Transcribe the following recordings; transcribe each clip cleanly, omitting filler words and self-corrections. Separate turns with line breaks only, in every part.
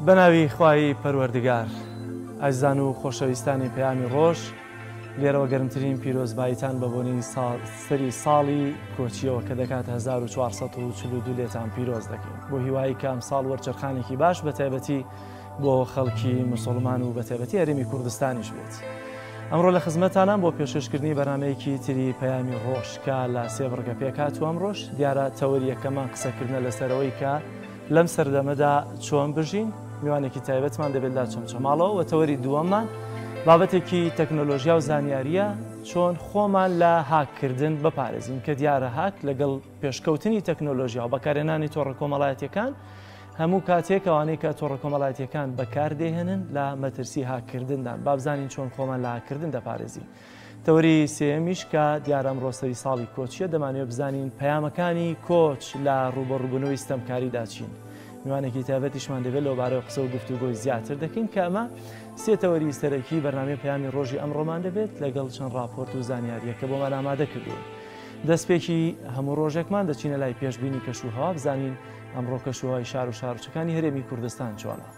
بەناوی خوای پەروەردگار ئازیزان و خۆشەویستانی پەیامی ڕۆژ لێرەوە گەرمترین پیرۆزباییتان بە بۆنەی سەری ساڵی کۆچیەوە کە دەکاتە 1442 لێتان پیرۆز دەکەین بۆ هیوایی کە ئەمساڵ وەرچەرخانێکی باش بە تایبەتی بۆ خەڵکی مسوڵمان و بە تایبەتی هەرێمی کوردستانیش بێت. ئەمڕۆ لە خزمەتانام بۆ پێشکەشکردنی بەرنامەیەکی تری پەیامی ڕۆژ کە لە سێ بڕگە پێکهاتووە ئەمڕۆش دیارە تەوەری یەکەمان قسەکردنە لەسەرەوەی کە لەم سەردەمەدا چۆن بژین میوانێکی تایبەتمان دەبێت لە چەمچەماڵەوە و تەوەری دووەممان بابەتێکی تەکنۆلۆژیا و زانیاریە چۆن خۆمان لە هاککردن بپارێزین کە دیارە هاک لەگەڵ پێشکەوتنی تەکنۆلۆژیا و بەکارهێنانی تۆڕە کۆمەڵایەتیەکان هەموو کاتێک ئەوانەی کە تۆڕە کۆمەڵایەتیەکان بەکاردێهێنن لە مەترسی هاککردندان با بزانین چۆن خۆمان لە هاککردن دەپارێزین. تەوەری سێیەمیش کە دیارە ئەمڕۆ سەری ساڵی کۆچیە دەمانەوێت بزانین پەیامەکانی کۆچ لە ڕووبەڕووبوونەوەی ستەمکاریدا چین. میوانێکی تایبەتیشمان دەبێت لەوبارەوە قسە و گفتوگۆی زیاتر دەکەین کە ئەمە سێ تەوەری سەرەکی بەرنامەی پەیامی ڕۆژی ئەمڕۆمان دەبێت لەگەڵ چەند ڕاپۆرت و زانیارییەک کە بۆمان ئامادە کردوون. دەستپێکی هەموو ڕۆژێکمان دەچینە لای پێشبینی کەش و هەوا بزانین ئەمڕۆ کەشوهەوای شار و شارۆچکەکانی هەرێمی کوردستان چۆنە.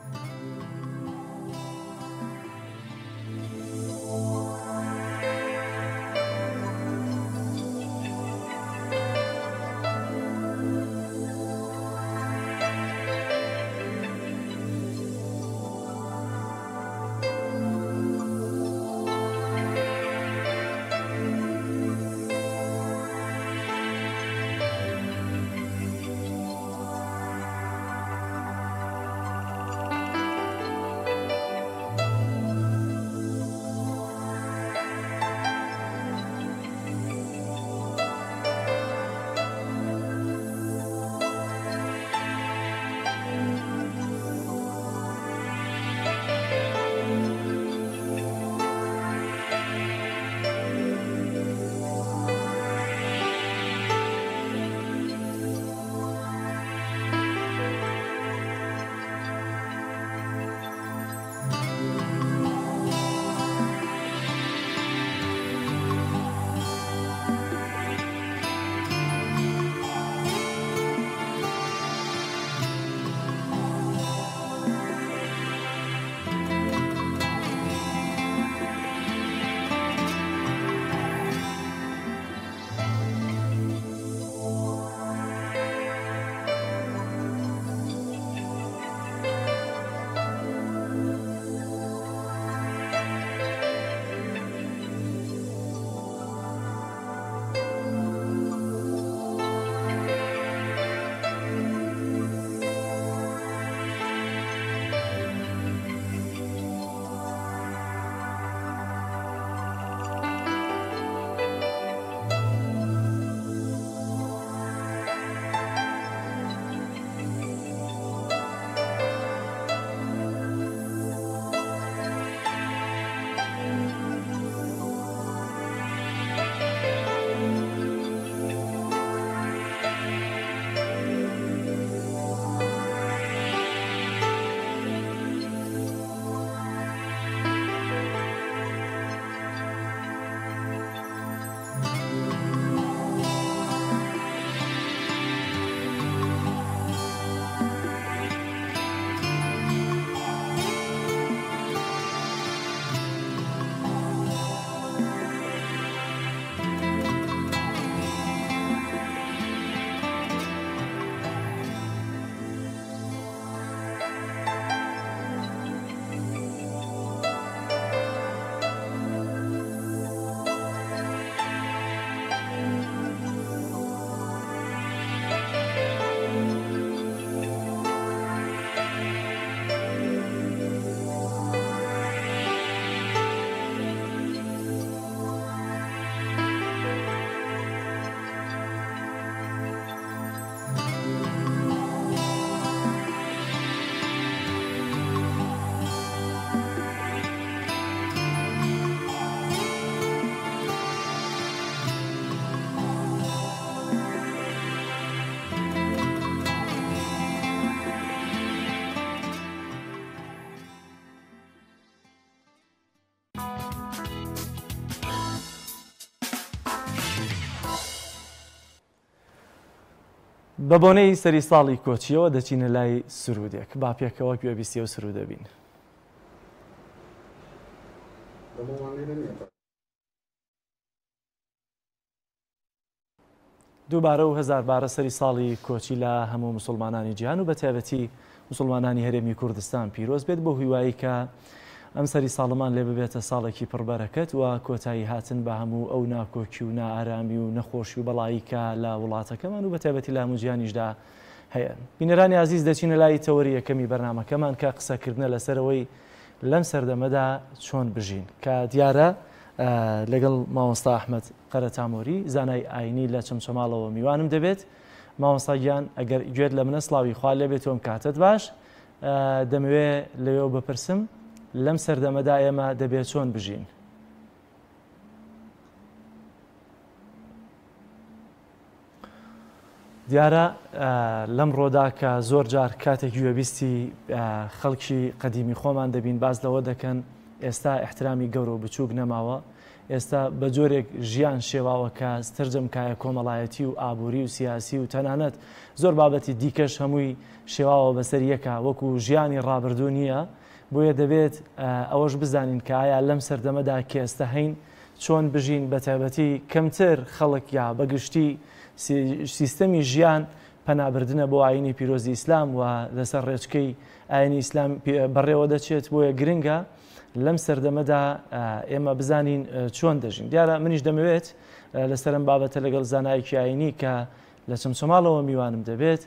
بە بۆنەی سەری ساڵی کۆچییەوە دەچینە لای سروودێک، با پێکەوە گوێبیستی ئەو سروودە بین. دووبارە و هەزاربارە سەری ساڵی کۆچی لە هەموو موسڵمانانی جیهان و بەتایبەتی موسڵمانانی هەرێمی کوردستان پیرۆز بێت بۆ هیوایی کە ئەم سەری ساڵەمان لێ ببێتە ساڵێکی پڕبەرەکەت و کۆتایی هاتن بە هەموو ئەو ناکۆکی و نائارامی و نەخۆشی و بەڵایی کە لە وڵاتەکەمان و بەتایبەتی لە هەموو جیهانیشدا هەیە. بینەرانی ئازیز دەچینە لای تەوەری یەکەمی بەرنامەکەمان کە قسەکردنە لەسەرەوەی لەم سەردەمەدا چۆن بژین کە دیارە لەگەڵ مامۆستا ئەحمەد قەرەتامۆری زانای ئاینی لە چەمچەماڵەوە میوانم دەبێت. مامۆستا گیان ئەگەر گوێت لە منە سڵاوی خوا لێبێت و ئەم کاتەت باش. دەمەوێ لەوێوە بپرسم لەم سەردەمەدا ئێمە دەبێت چۆن بژین؟ دیارە لەمڕۆدا کە زۆر جار کاتێک گوێبیستی خەڵکی قەدیمی خۆمان دەبین باس لەوە دەکەن ئێستا ئیحترامی گەورە و بچووک نەماوە، ئێستا بە جۆرێک ژیان شێواوە کە سەرجەم کایە کۆمەڵایەتی و ئابووری و سیاسی و تەنانەت زۆر بابەتی دیکەش هەمووی شێواوە بەسەر یەکا وەکو ژیانی ڕابردوو نییە بۆیە دەبێت ئەوەش بزانین کە ئایا لەم سەردەمەدا کە ئێستا هەین چۆن بژین بەتایبەتی کەمتر خەڵک یا بەگشتی سیستەمی ژیان پەنابردنە بۆ ئاینی پیرۆزی ئیسلام و لەسەر ڕێچکەی ئاینی ئیسلام بەڕێوە دەچێت بۆیە گرنگە لەم سەردەمەدا ئێمە بزانین چۆن دەژین دیارە منیش دەمەوێت لەسەرم بابەتە لەگەڵ زانایەکی ئاینی کە لە چەمچەماڵەوە میوانم دەبێت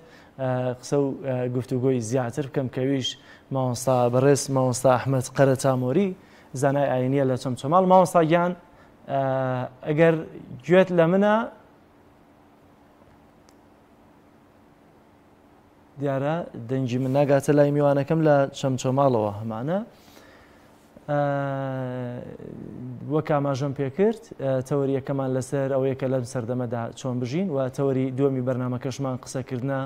قسە و گفتوگۆی زیاتر بکەم کەویش مامۆستا بەڕێز مامۆستا ئەحمەد قەرەتامۆری زانای ئاینیە لە چەمچەماڵ مامۆستا گیان ئەگەر گوێت لە منە دیارە دەنگی من ناگاتە لای میوانەکەم لە چەمچەماڵەوە هەمانە وەک ئاماژەم پێکرد تەوەری یەکەمان لەسەر ئەوەیە کە لەم سەردەمەدا چۆن بژین و تەوەری دووەمی بەرنامەکەشمان قسەکردە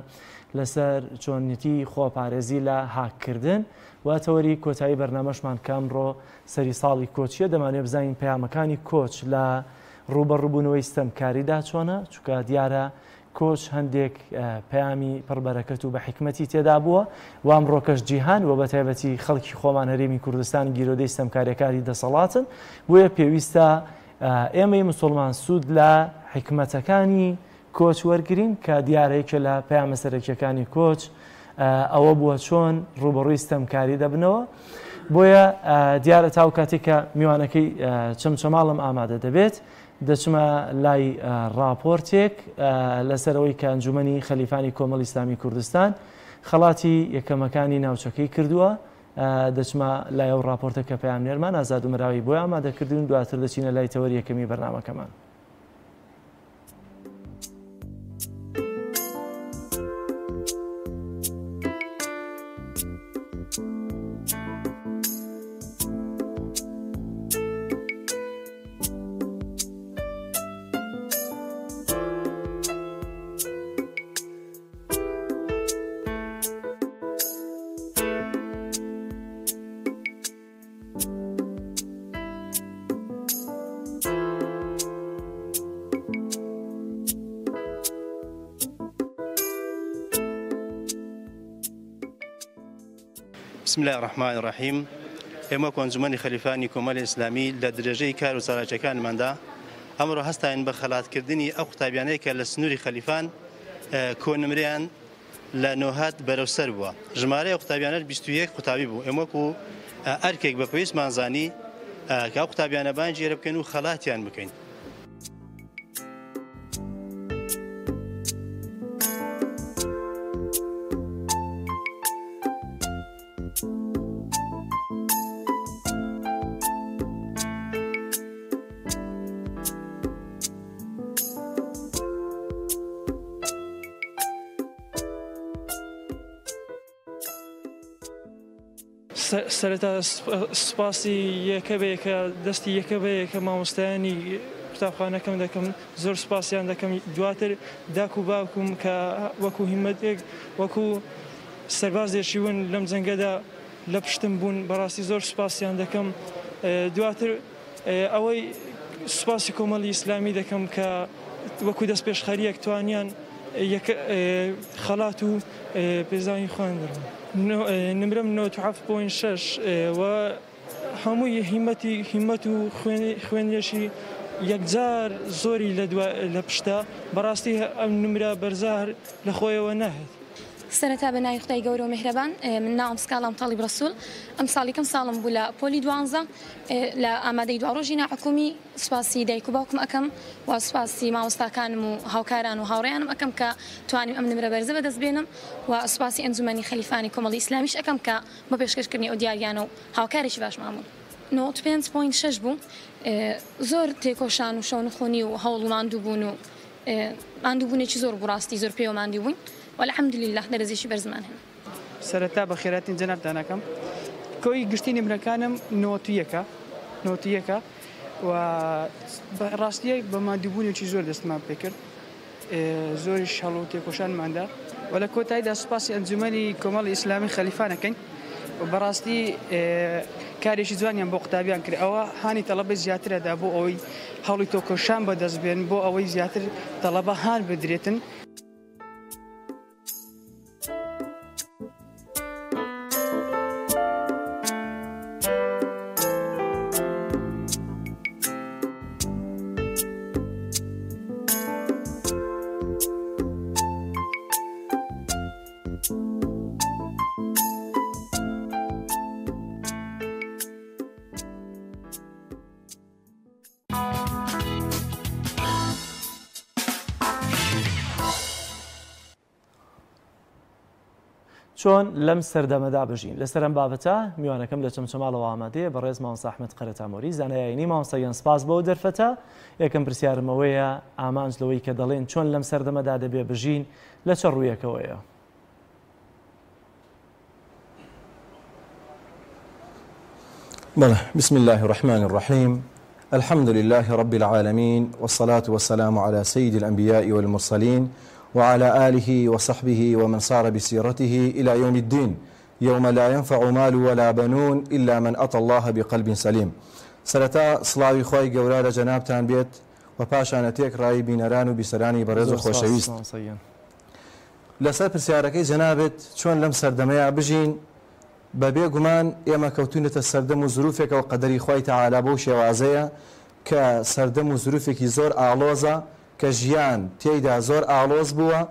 لەسەر چۆنیەتی خۆپارێزی لە هاککردن و تەوەری کۆتایی بەرنامەشمان کە ئەمڕۆ سەری ساڵی کۆچیە دەمانێت بزانین پەیامەکانی کۆچ لە ڕووبەڕووبوونەوەی ستەمکاریدا چۆنە چونکە دیارە کۆچ هەندێک پەیامی پڕ بەرەکەت و بە حیکمەتی تێدا بووە و ئەمڕۆکەش جیهان و بەتایبەتی خەڵکی خۆمان هەرێمی کوردستان گیرۆدەی ستەمکاریەکانی دەسەڵاتن بۆیە پێویستە ئێمەی مسوڵمان سوود لە حیکمەتەکانی کۆچ وەرگین کە دیارە یەکێ لە پەیامە سەرەکیەکانی کۆچ ئەوە بووە چۆن ڕوبەڕووی ستەمکاری دەبنەوە بۆیە دیارە تاو کاتێک کە میوانەکەی چەمچەماڵم ئامادە دەبێت دەچمە لای ڕاپۆرتێک لەسەر ئەوەی کە ئەنجومەنی خەلیفانی کۆمەڵی ئیسلامی کوردستان خەڵاتی یەکەمەکانی ناوچەکەی کردووە، دەچمە لای ئەو ڕاپۆرتە کە پەیامنێرمان ئازاد عومەراوی بۆی ئامادەکردوون، دواتر دەچینە لای تەوەری یەکەمی بەرنامەکەمان.
بسم اللە الرحمن الرحیم ئێمە وەکو ئەنجومەنی خەلیفانی کۆمەڵی ئیسلامی لە درێژەی کار و چالاکیەکانماندا ئەمڕۆ هەستاین بە خەلاتکردنی ئەو قوتابیانەی کە لە سنووری خەلیفان کۆنمرەیان لە نۆهات بەرەو سەر بووە ژمارەی ئەو قوتابیانەش 21 قوتابی بوو ئێمە وەکو ئەرکێک بە پێویستمان زانی کە ئەو قوتابیانە بانگی ئێرە بکەین و خەلاتیان بکەین.
سەرەتا سوپاسی یەکە بە یەکە دەستی یەکە بە یەکە مامۆستایانی قوتابخانەکەم دەکەم زۆر سوپاسیان دەکەم دواتر داک و باوکم کە وەکو هیمەتێک وەکو سەربازێکی ون لەم جەنگەدا لە پشتم بوون بەڕاستی زۆر سوپاسیان دەکەم دواتر ئەوەی سوپاسی کۆمەڵی ئیسلامی دەکەم کە وەکو دەستپێشخەریەک توانیان یەکە خەڵات و پێزانی خۆیان دەربڕم. نمرەم 97.6 و هەمووی هیمەتی هیمەت و خوێنێشی یەکجار زۆری لە دوا لە پشتە بەڕاستی ئەم نمرە بەرزە هەر لە خۆیەوە ناهێت.
سەرەتا بە ناوی خودای گەورە و میهرەبان من ناوم سکاڵام تاڵیب ڕەسوڵ ئەمساڵ یەکەم ساڵم بوو لە پۆلی دوانزە لە ئامادەی دواڕۆژی ناحکومی سوپاسی دایک و باوکم ئەکەم و سوپاسی مامۆستاکانم و هاوکاران و هاوڕێیانم ئەکەم کە توانیم ئەم نمرە بەرزە بەدەست بێنم و سوپاسی ئەنجومەنی خەلیفانی کۆمەڵی ئیسلامیش ئەکەم کە بۆ پێشکەشکردنی ئەو دیاریانە و هاوکارێکی باشمان بوون. 95.6 بوو زۆر تێکۆشان و شەونخونی و هەوڵ و ماندووبوون و ماندووبوونێکی زۆر بوو ڕاستی زۆر پێوە ماندوو بووین و الحمدللە دەرەجەیەکی بەرزمان هێنا.
سەرەتا بەخێرهاتنی جەنابتان ئەکەم. کۆی گشتی نمرەکانم 91 ە 91 ە و ڕاستیە بە ماندووبوونێکی زۆر دەستمان پێکرد زۆریش هەڵ و تێکۆشانماندا و لە کۆتاییدا سوپاسی ئەنجومەنی کۆمەڵی ئیسلامی خەلیفان ئەکەین و بەڕاستی کارێکی جوانیان بۆ قوتابیان کرد ئەوە هانی تەڵەبەی زیاترەدا بۆ ئەوەی هەوڵی تۆکۆشان بەدەست بێن بۆ ئەوەی زیاتر تەڵەبە هان بدرێتن.
چۆن لەم سەردەمەدا بژین؟ لەسەر ئەم بابەتە میوانەکەم لە چەمچەماڵەوە ئامادەیە، بەڕێز مامۆستا ئەحمەد قەرەتامۆری زانای ئاینی. مامۆستا گیان سپاس بۆ ئەو دەرفەتە. یەکەم پرسیارم ئەوەیە ئامانج لەوەی کە دەڵێن چۆن لەم سەردەمەدا دەبێ بژین لە چە ڕوویەکەوەیە؟
بەڵێ بسم الله الرحمن الرحیم الحمد لله رب العالمین والصلاة والسلام على سيد الأنبياء والمرسلين وعلى آله وصحبه ومن سار بسيرته إلى يوم الدين يوم لا ينفع مال ولا بنون إلا من أتى الله بقلب سليم سەرەتا سڵاوی خوای گەورە لە جەنابتان بێت و پاشان لە تێکڕای بینەران و بیسەرانی بەڕێز و
زۆر سپاس
خۆشەویست.
مامۆستا گیان.
لەسەر پرسیارەکەی جەنابت چۆن لەم سەردەمەیا بژین، بە بێ گومان ئێمە کەوتوینەتە سەردەم و زروفێکەوە قەدەری خوای تەعالا بەو شێوازەیە کە سەردەم و زروفێکی زۆر ئاڵۆزە کە ژیان تێیدا زۆر ئاڵۆز بووە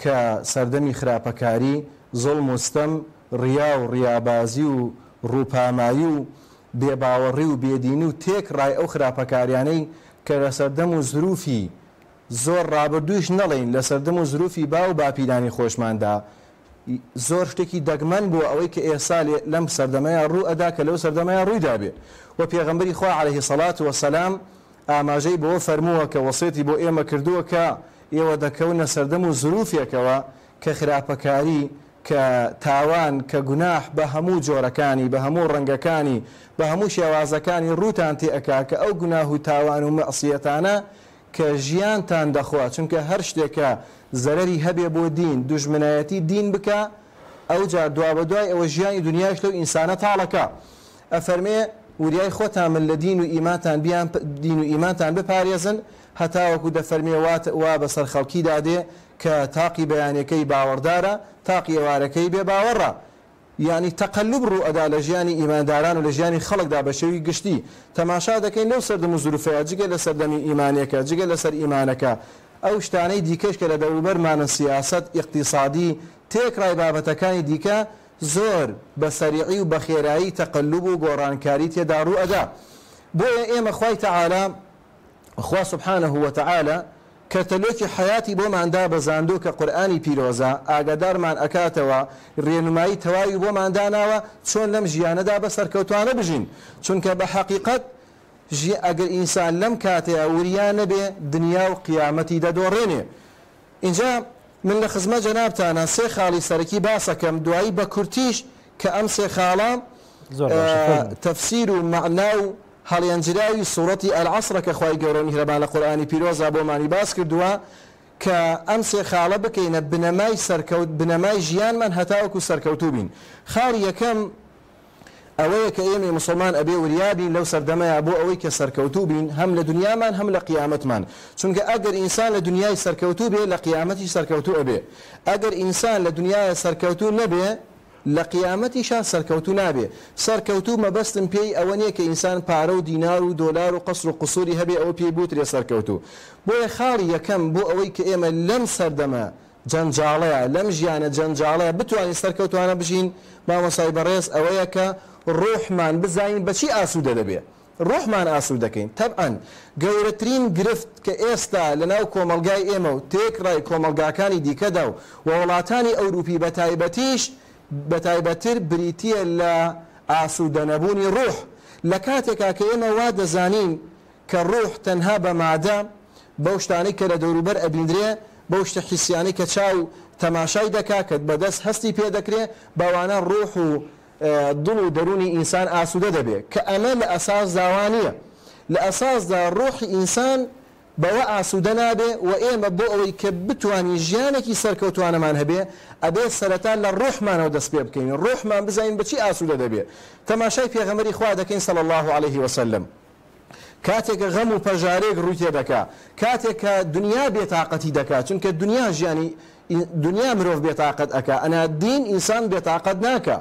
کە سەردەمی خراپەکاری، زوڵم و ستەم، ڕیا و ڕیابازی و ڕووپامایی و بێ باوەڕی و بێدینی و تێکڕای ئەو خراپەکاریانەی کە لە سەردەم و زروفی زۆر ڕابردوویش نەڵێین لە سەردەم و زروفی باو و باپیرانی خۆشماندا زۆر شتێکی دەگمەن بووە ئەوەی کە ئێستا لەم سەردەمەیا ڕوو ئەدا کە لەو سەردەمەیا ڕووی دابێ وە پێغەمبەری خوا علیە سەڵات وسلام ئاماژەی بەوە فەرمووە کە وەسێتی بۆ ئێمە کردووە کە ئێوە دەکەونە سەردەم و زروفێکەوە کە خراپەکاری کە تاوان کە گوناح بە هەموو جۆرەکانی بە هەموو ڕەنگەکانی بە هەموو شێوازەکانی ڕووتان تێ ئەکا کە ئەو گوناه و تاوان و مەعسیەتانە کە ژیانتان دەخوا چونکە هەر شتێک کە زەرەری هەبێ بۆ دین دوژمنایەتی دین بکا ئەوجا دوابەدوای ئەوە ژیانی دونیایش لەو ئینسانە تاڵەکا ئەفەرمێ وریای خۆتان بن لە دین و ئیمانتان بیان دین و ئیمانتان بپارێزن هەتاوەکو دەفەرمێ وات وا بەسەر خەڵکیدا دێ کە تاقی بەیانەکەی باوەڕدارە تاقی ئێوارەکەی بێ باوەڕە یانی تەقەلوب ڕوو ئەدا لە ژیانی ئیمانداران و لە ژیانی خەڵکدا بە شێوی گشتی تەماشا دەکەین لەو سەردم و زروفەیا جگە لە سەردەمی ئیمانێکە جگە لەسەر ئیمانەکە ئەو شتانەی دیکەش کە لە دەوروبەرمانن سیاسەت ئیقتیسادی تێکڕای بابەتەکانی دیکە زۆر بە سەریعی و بە خێرایی تەقەلوب و گۆڕانکاری تێدا ڕوو ئەدا بۆیە ئێمە خوای تەعالا خوا سبحانە وتعالی کەتەلۆکی حەیاتی بۆمان دابەزاندووە کە قورئانی پیرۆزە، ئاگادارمان ئەکاتەوە، رێنمایی تەواوی بۆمان داناوە چۆن لەم ژیانەدا بە سەرکەوتوانە بژین، چونکە بە حەقیقەت ژی ئەگەر ئینسان لەم کاتەیا وریا نەبێ دنیا و قیامەتی دەدۆڕێنێ. ئینجا من لە خزمەت جەنابتانا سێ خاڵی سەرەکی باس ئەکەم دوایی بە کورتیش کە ئەم سێ خاڵە
زۆر باشە فەرموو.
تەفسیر و مەعنا و هەڵێنجراوی سوڕەتی العصرە کە خوای گەورە و میهرەبان لە قورئانی پیرۆزا بۆمانی باس کردووە کە ئەم سێ خاڵە بکەینە بنەمای سەرکەوت بنەمای ژیانمان هەتاوەکو سەرکەوتوو بین خاڵی یەکەم. ئەوەیە کە ئێمەی موسڵمان ئەبێ وریا بین لەو سەردەمەیا بۆ ئەوەی کە سەرکەوتوو بین هەم لە دونیامان هەم لە قیامەتمان چونکە ئەگەر ئینسان لە دونیای سەرکەوتوو بێ لە قیامەتیش سەرکەوتوو ئەبێ ئەگەر ئینسان لە دونیایا سەرکەوتوو نەبێ لە قیامەتیشا سەرکەوتوو نابێ سەرکەوتوو مەبەستم پێی ئەوە نیە کە ئینسان پارە و دینار و دۆلار و قەسر و قسوری هەبێ ئەوە پێی بوترێ سەرکەوتوو بۆیە خاڵی یەکەم بۆ ئەوەی کە ئێمە لەم سەردەمە جەنجاڵەیە، لەم ژیانە جەنجاڵەیە بتوانین سەرکەوتوانە بژین، مامۆستای بەڕێز ئەوەیە کە ڕوحمان بزانین بە چی ئاسوودە دەبێ، ڕوحمان ئاسوودەکەین، تەبعەن گەورەترین گرفت کە ئێستا لەناو کۆمەڵگای ئێمە و تێکڕای کۆمەڵگاکانی دیکەدا و وڵاتانی ئەوروپی بەتایبەتیش بەتایبەتر بریتییە لە ئاسوودەنەبوونی ڕوح، لە کاتێکا کە ئێمە وا دەزانین کە ڕوح تەنها بە مادە، بەو شتانەی کە لە دەوروبەر ئەبیندرێ، بەو شتە حیسیانەی کە چاو تەماشای دەکا، کە بە دەست هەستی پێ دەکرێ، بەوانە ڕوح و دڵ و دەروونی ئینسان ئاسوودە دەبێ، کە ئەمە لە ئەساسدا وا نییە. لە ئەساسدا ڕوحی ئینسان بەوە ئاسوودە نابێ و ئێمە بۆ ئەوەی کە بتوانین ژیانێکی سەرکەوتوانەمان هەبێ، ئەبێ سەرەتا لە ڕوحمانەوە دەست پێ بکەین، ڕوحمان بزانین بە چی ئاسوودە دەبێ. تەماشای پێغەمبەری خوا دەکەین صلی اللە علیه وسلم. کاتێک کە غەم و پەژارەیەک ڕووی تێدەکا، کاتێک کە دنیا بێتاقەتی دەکا، چونکە دنیا ژیانی دنیا مرۆڤ بێتاقەت ئەکا، ئەنا دین ئینسان بێتاقەت ناکا،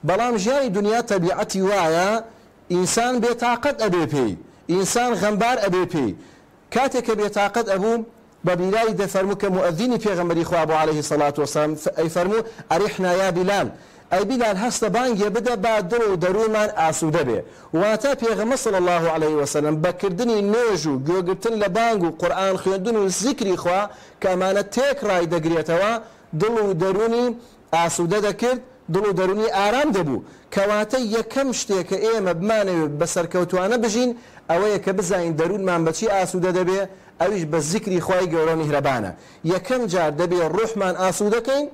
بەڵام ژیانی دنیا تەبیعەتی وایە ئینسان بێتاقەت ئەبێ پێی، ئینسان غەمبار ئەبێ پێی، کاتێک کە بێتاقەت ئەبوو بە بیلالی دەفەرموو کە موئەزینی پێغەمبەری خوا بوو علیە الصلوە والسلام ئەیفەرموو، ارحنا یا بلال، ئەی بیلال هەستە بانگێ بدە با دڵ و دەروونمان ئاسوودە بێ، واتە پێغەمبەر صلی اللە علیە وسلم بە کردنی نوێژ و گوێگرتن لە بانگ و قورئان خوێندن و زیکری خوا کە ئەمانە تێکڕای دەگرێتەوە دڵ و دەروونی ئاسوودە دەکرد، دڵ و دەروونی ئارام دەبوو. کەواتە یەکەم شتێ کە ئێمە بمانەوێ بە سەرکەوتوانە بژین ئەوەیە کە بزانین دەروونمان بە چی ئاسوودە دەبێ، ئەویش بە زیکری خوای گەورە و میهرەبانە. یەکەم جار دەبێ ڕوحمان ئاسوودە کەین،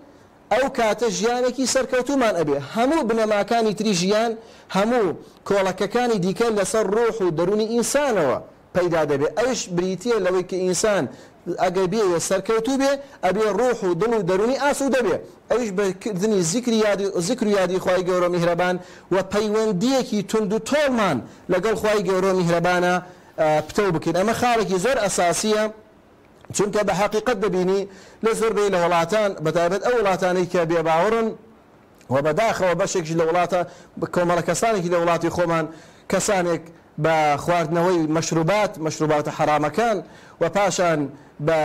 ئەو کاتە ژیانێکی سەرکەوتوومان ئەبێ. هەموو بنەماکانی تری ژیان، هەموو کۆڵەکەکانی دیکە لەسەر ڕوح و دەروونی ئینسانەوە پەیدا دەبێ ئەویش بریتیە لەوەی کە ئینسان ئەگەر بیەوێ سەرکەوتوو بێ ئەبێ ڕوح و دڵ و دەروونی ئاسوودە بێ ئەویش بە کردنی زیکری یادی زیکر و یادی خوای گەورە و میهرەبان و پەیوەندیەکی توند و تۆڵمان لەگەڵ خوای گەورە و میهرەبانا پتەو بکەین ئەمە خاڵێکی زۆر ئەساسیە چونکە بە حەقیقەت دەبینی لە زۆربەی لە وڵاتان بەتایبەت ئەو وڵاتانەی کە بێباوەڕن و بەداخەوە بەشێکیش لە وڵاتە کۆمەڵە کەسانێکی لە وڵاتی خۆمان کەسانێک بە خواردنەوەی مەشروبات، مەشروباتە حەرامەکان، و پاشان بە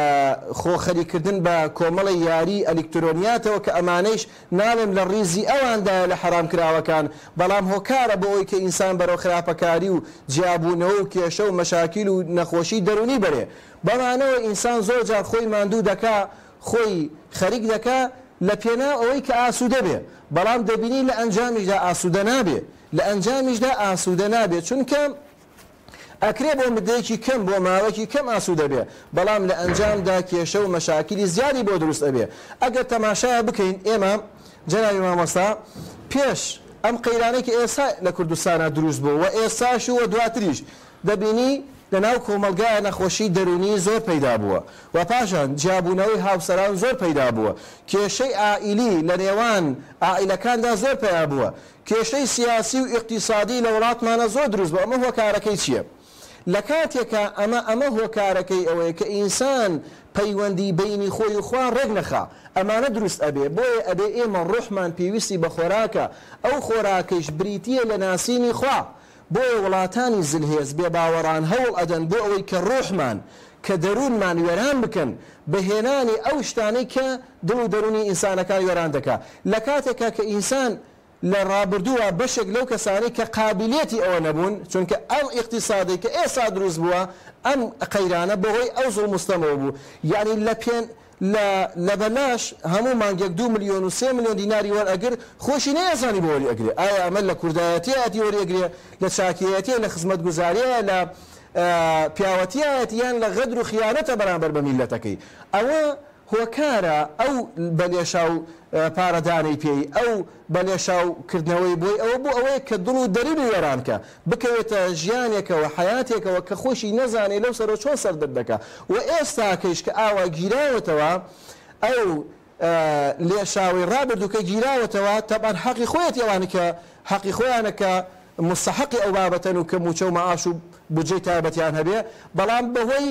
خۆ خەریککردن بە کۆمەڵی یاری ئەلیکترۆنیاتەوە کە ئەمانەیش ناڵێم لە ڕیزی ئەواندایە لە حەرامکراوەکان بەڵام هۆکارە بۆ ئەوەی کە ئینسان بەرەو خراپەکاری و جیابوونەوە و کێشە و مەشاکیل و نەخۆشی دەروونی بەرێ بەمانەوە ئینسان زۆر جار خۆی ماندوو دەکا خۆی خەریک دەکا لە پێناو ئەوەی کە ئاسوودە بێ بەڵام دەبینی لە ئەنجامیشدا ئاسوودە نابێ لە ئەنجامیشدا ئاسوودە نابێ چونکە ئەکرێ بۆ مدەیەکی کەم بۆ ماوەکی کەم ئاسوودە بێ بەڵام لە ئەنجامدا کێشە و مەشاکیلی زیادی بۆ دروست ئەبێ ئەگەر تەماشایە بکەین ئێمە جەنابی مامۆستا پێش ئەم قەیرانەی کە ئێستا لە کوردستانا دروست بوو و ئێستاش و دواتریش دەبینی لە ناو کۆمەڵگایا نەخۆشی دەروونی زۆر پەیدا بووە و پاشان جیابوونەوەی هاوسەران زۆر پەیدا بووە کێشەی عائیلی لە نێوان عائیلەکاندا زۆر پەیا بووە کێشەی سیاسی و ئیقتیسادی لە وڵاتمانا زۆر دروست بووە، ئەمە هۆکارەکەی چییە؟ لە کاتێکا ئەمە ئەمە هۆکارەکەی ئەوەیە کە ئینسان پەیوەندی بەینی خۆی و خوا ڕێک نەخا ئەمانە دروست ئەبێ، بۆیە ئەبێ ئێمە ڕۆحمان پێویستی بە خۆراکە، ئەو خۆراکەیش بریتییە لە ناسینی خوا، بۆیە وڵاتانی زلهێز بێباوەڕان هەوڵ ئەدەن بۆ ئەوەی کە ڕۆحمان کە دەروونمان وێران بکەن بە هێنانی ئەو شتانەی کە دڵ و دەروونی ئینسانەکان وێران دەکا لە کاتێکا کە ئینسان لە ڕابردووا بەشێک لەو کەسانەی کە قابیلیەتی ئەوە نەبوون چونکە ئەم ئیقتیسادەی کە ئێستا دروست بووە ئەم قەیرانە بەهۆی ئەو زوڵم و ستەمەوە بوو یانی لە پێن لە لە بەلاش هەموو مانگێک دوو ملیۆن و سێ ملیۆن دیناری وەرئەگرت خۆشی نەیەزانی بۆ وەری ئەگرێ ئایا ئەمە لە کوردایەتیایەتی وەری ئەگرێ لە چاکیەتی لە خزمەتگوزاریە لە پیاوەتیایەتی یان لە غەدر و خیانەتە بەرامبەر بە میللەتەکەی ئەوە هۆکارە ئەو بە لێشاو پارەدانەی پێی، ئەو بە لێشاو کردنەوەی بۆی ئەوە بۆ ئەوەیە کە دڵ و دەروونی وێران کە، بکەوێتە ژیانێکەوە، حەیاتێکەوە کە خۆیشی نەزانێ لەو سەرەوە چۆن سەر دەردەکا و ئێستاکەیش کە ئاوا گیراوەتەوە ئەو. لێشاوەی ڕابردوو کە گیراوەتەوە تەبعەن حەقی خۆیەتی ئەوانەی کە حەقی خۆیانە کە موستەحەقی ئەو بابەتەن و کە مووچە و مەعاش و بودجەی تایبەتیان هەبێ بەڵام بەهۆی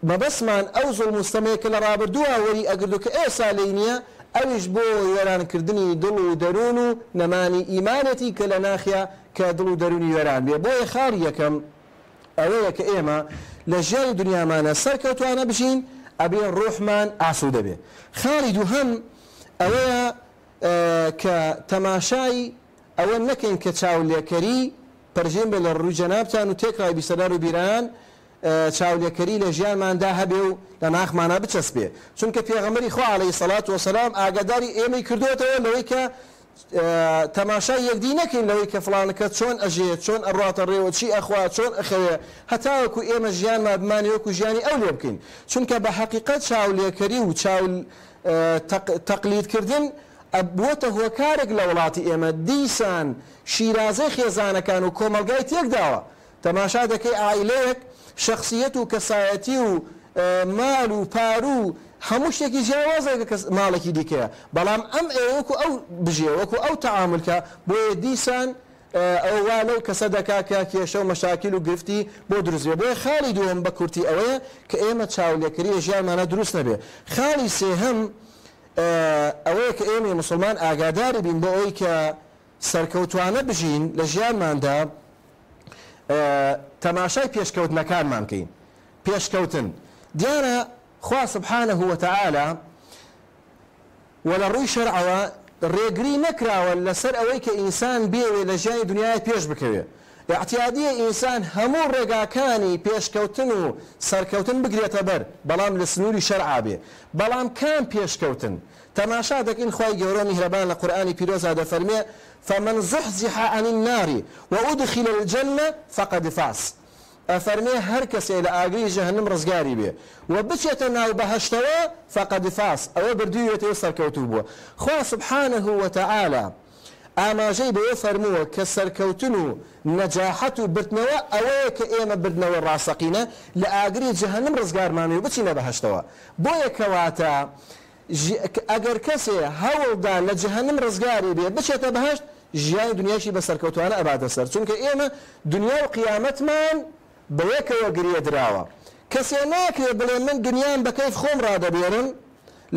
مەبەستمان ئەو زوڵم و ستەمەیە کە لە ڕابردووە وەری ئەگرت و کە ئێستا لێی نییە ئەویش بۆ وێران کردنی دڵ و دەروون و نەمانی ئیمانێتی کە لە ناخیا کە دڵ و دەروونی وێران بێ بۆیە خاڵی یەکەم ئەوەیە کە ئێمە لە ژیانی دنیامانا سەرکەوتوانە بژین ئەبێ ڕوحمان ئاسوودە بێ. خاڵی دووهەم ئەوەیە کە تەماشای ئەوە نەکەین کە چاولێکەری پەرژین بێ لە ڕووی جەنابتان و تێکڕای بیسەران و بیران چاولێکەری لە ژیانماندا هەبێ و لە ناخمانا بچەسپێ چونکە پێغەمبەری خوا علیە سەڵات وسلام ئاگاداری ئێمەی کردۆتەوە لەوەی کە تەماشای یەکدی نەکەین لەوەی کە فڵانەکە چۆن ئەژێ، چۆن ئەڕواتە ڕێوە، چی ئەخوا، چۆن ئەخەوێ، هەتاوەکو ئێمە ژیانمان بمانەوێ وەکو ژیانی ئەو لێ بکەین. چونکە بە حەقیقەت چاولێکەری و چاو تەقلید کردن بووەتە هۆکارێک لە وڵاتی ئێمە دیسان شیرازەی خێزانەکان و کۆمەڵگای تێکداوە. تەماشا دەکەی عائیلەیەک شەخسیەت و کەسایەتی و مال و پارو و هەموو شتێکی جیاوازە لەگەڵ کەس ماڵێکی دیکەیە بەڵام ئەم ئەیەوێ وەکو ئەو بژێ وەکو ئەو تەعامول کا بۆیە دیسان ئەوە وا لەو کەسە دەکا کە کێشە و مەشاکیل و گرفتی بۆ دروست بێ بۆیە خاڵی دووەم بە کورتی ئەوەیە کە ئێمە چاولێکەری لە ژیانمانا دروست نەبێ خاڵی سێهەم ئەوەیە کە ئێمەی موسڵمان ئاگاداری بین بۆ ئەوەی کە سەرکەوتوانە بژین لە ژیانماندا تەماشای پێشکەوتنەکانمان بکەین پێشکەوتن دیارە خوا سبحانە وتعالی وە لە ڕووی شەرعەوە ڕێگری نەکراوە لەسەر ئەوەی کە ئینسان بێوێ لە ژیانی دنیای پێش بکەوێ ئیعتیادیە ئینسان هەموو ڕێگاکانی پێشکەوتن و سەرکەوتن بگرێتە بەر بەڵام لە سنووری شەرعا بێ بەڵام کام پێشکەوتن تەماشا دەکەین خوای گەورەو میهرەبان لە قورئانی پیرۆزا دەفەرموێ، فمن زحزح عن النار وادخل الجنە فقد فاز، ئەفەرموێ هەر کەسێ لە ئاگری جەهەنم ڕزگاری بێ و بچێتە ناو بەهەشتەوە فقد فاز، ئەوە بردوویەتی و سەرکەوتوو بووە. خوا سبحانە وتعالی ئاماژەی بەوە فەرمووە کە سەرکەوتن و نەجاحەت و بردنەوە ئەوەیە کە ئێمە بردنەوەی ڕاستەقینە لە ئاگری جەهەنم ڕزگارمان بێ و بچینە بەهەشتەوە. بۆیە کەواتە ئەگەر کەسێ هەوڵ دا لە جەهەنم ڕزگاری بێ بچێتە بەهەشت ژیانی دنیایشی بە سەرکەوتوانە ئەباتە سەر چونکە ئێمە دنیا و قیامەتمان بە یەکەوە گرێ دراوە کەسێ ناکرێ بڵێ من دنیام بە کەیف خۆم ڕادەبێرم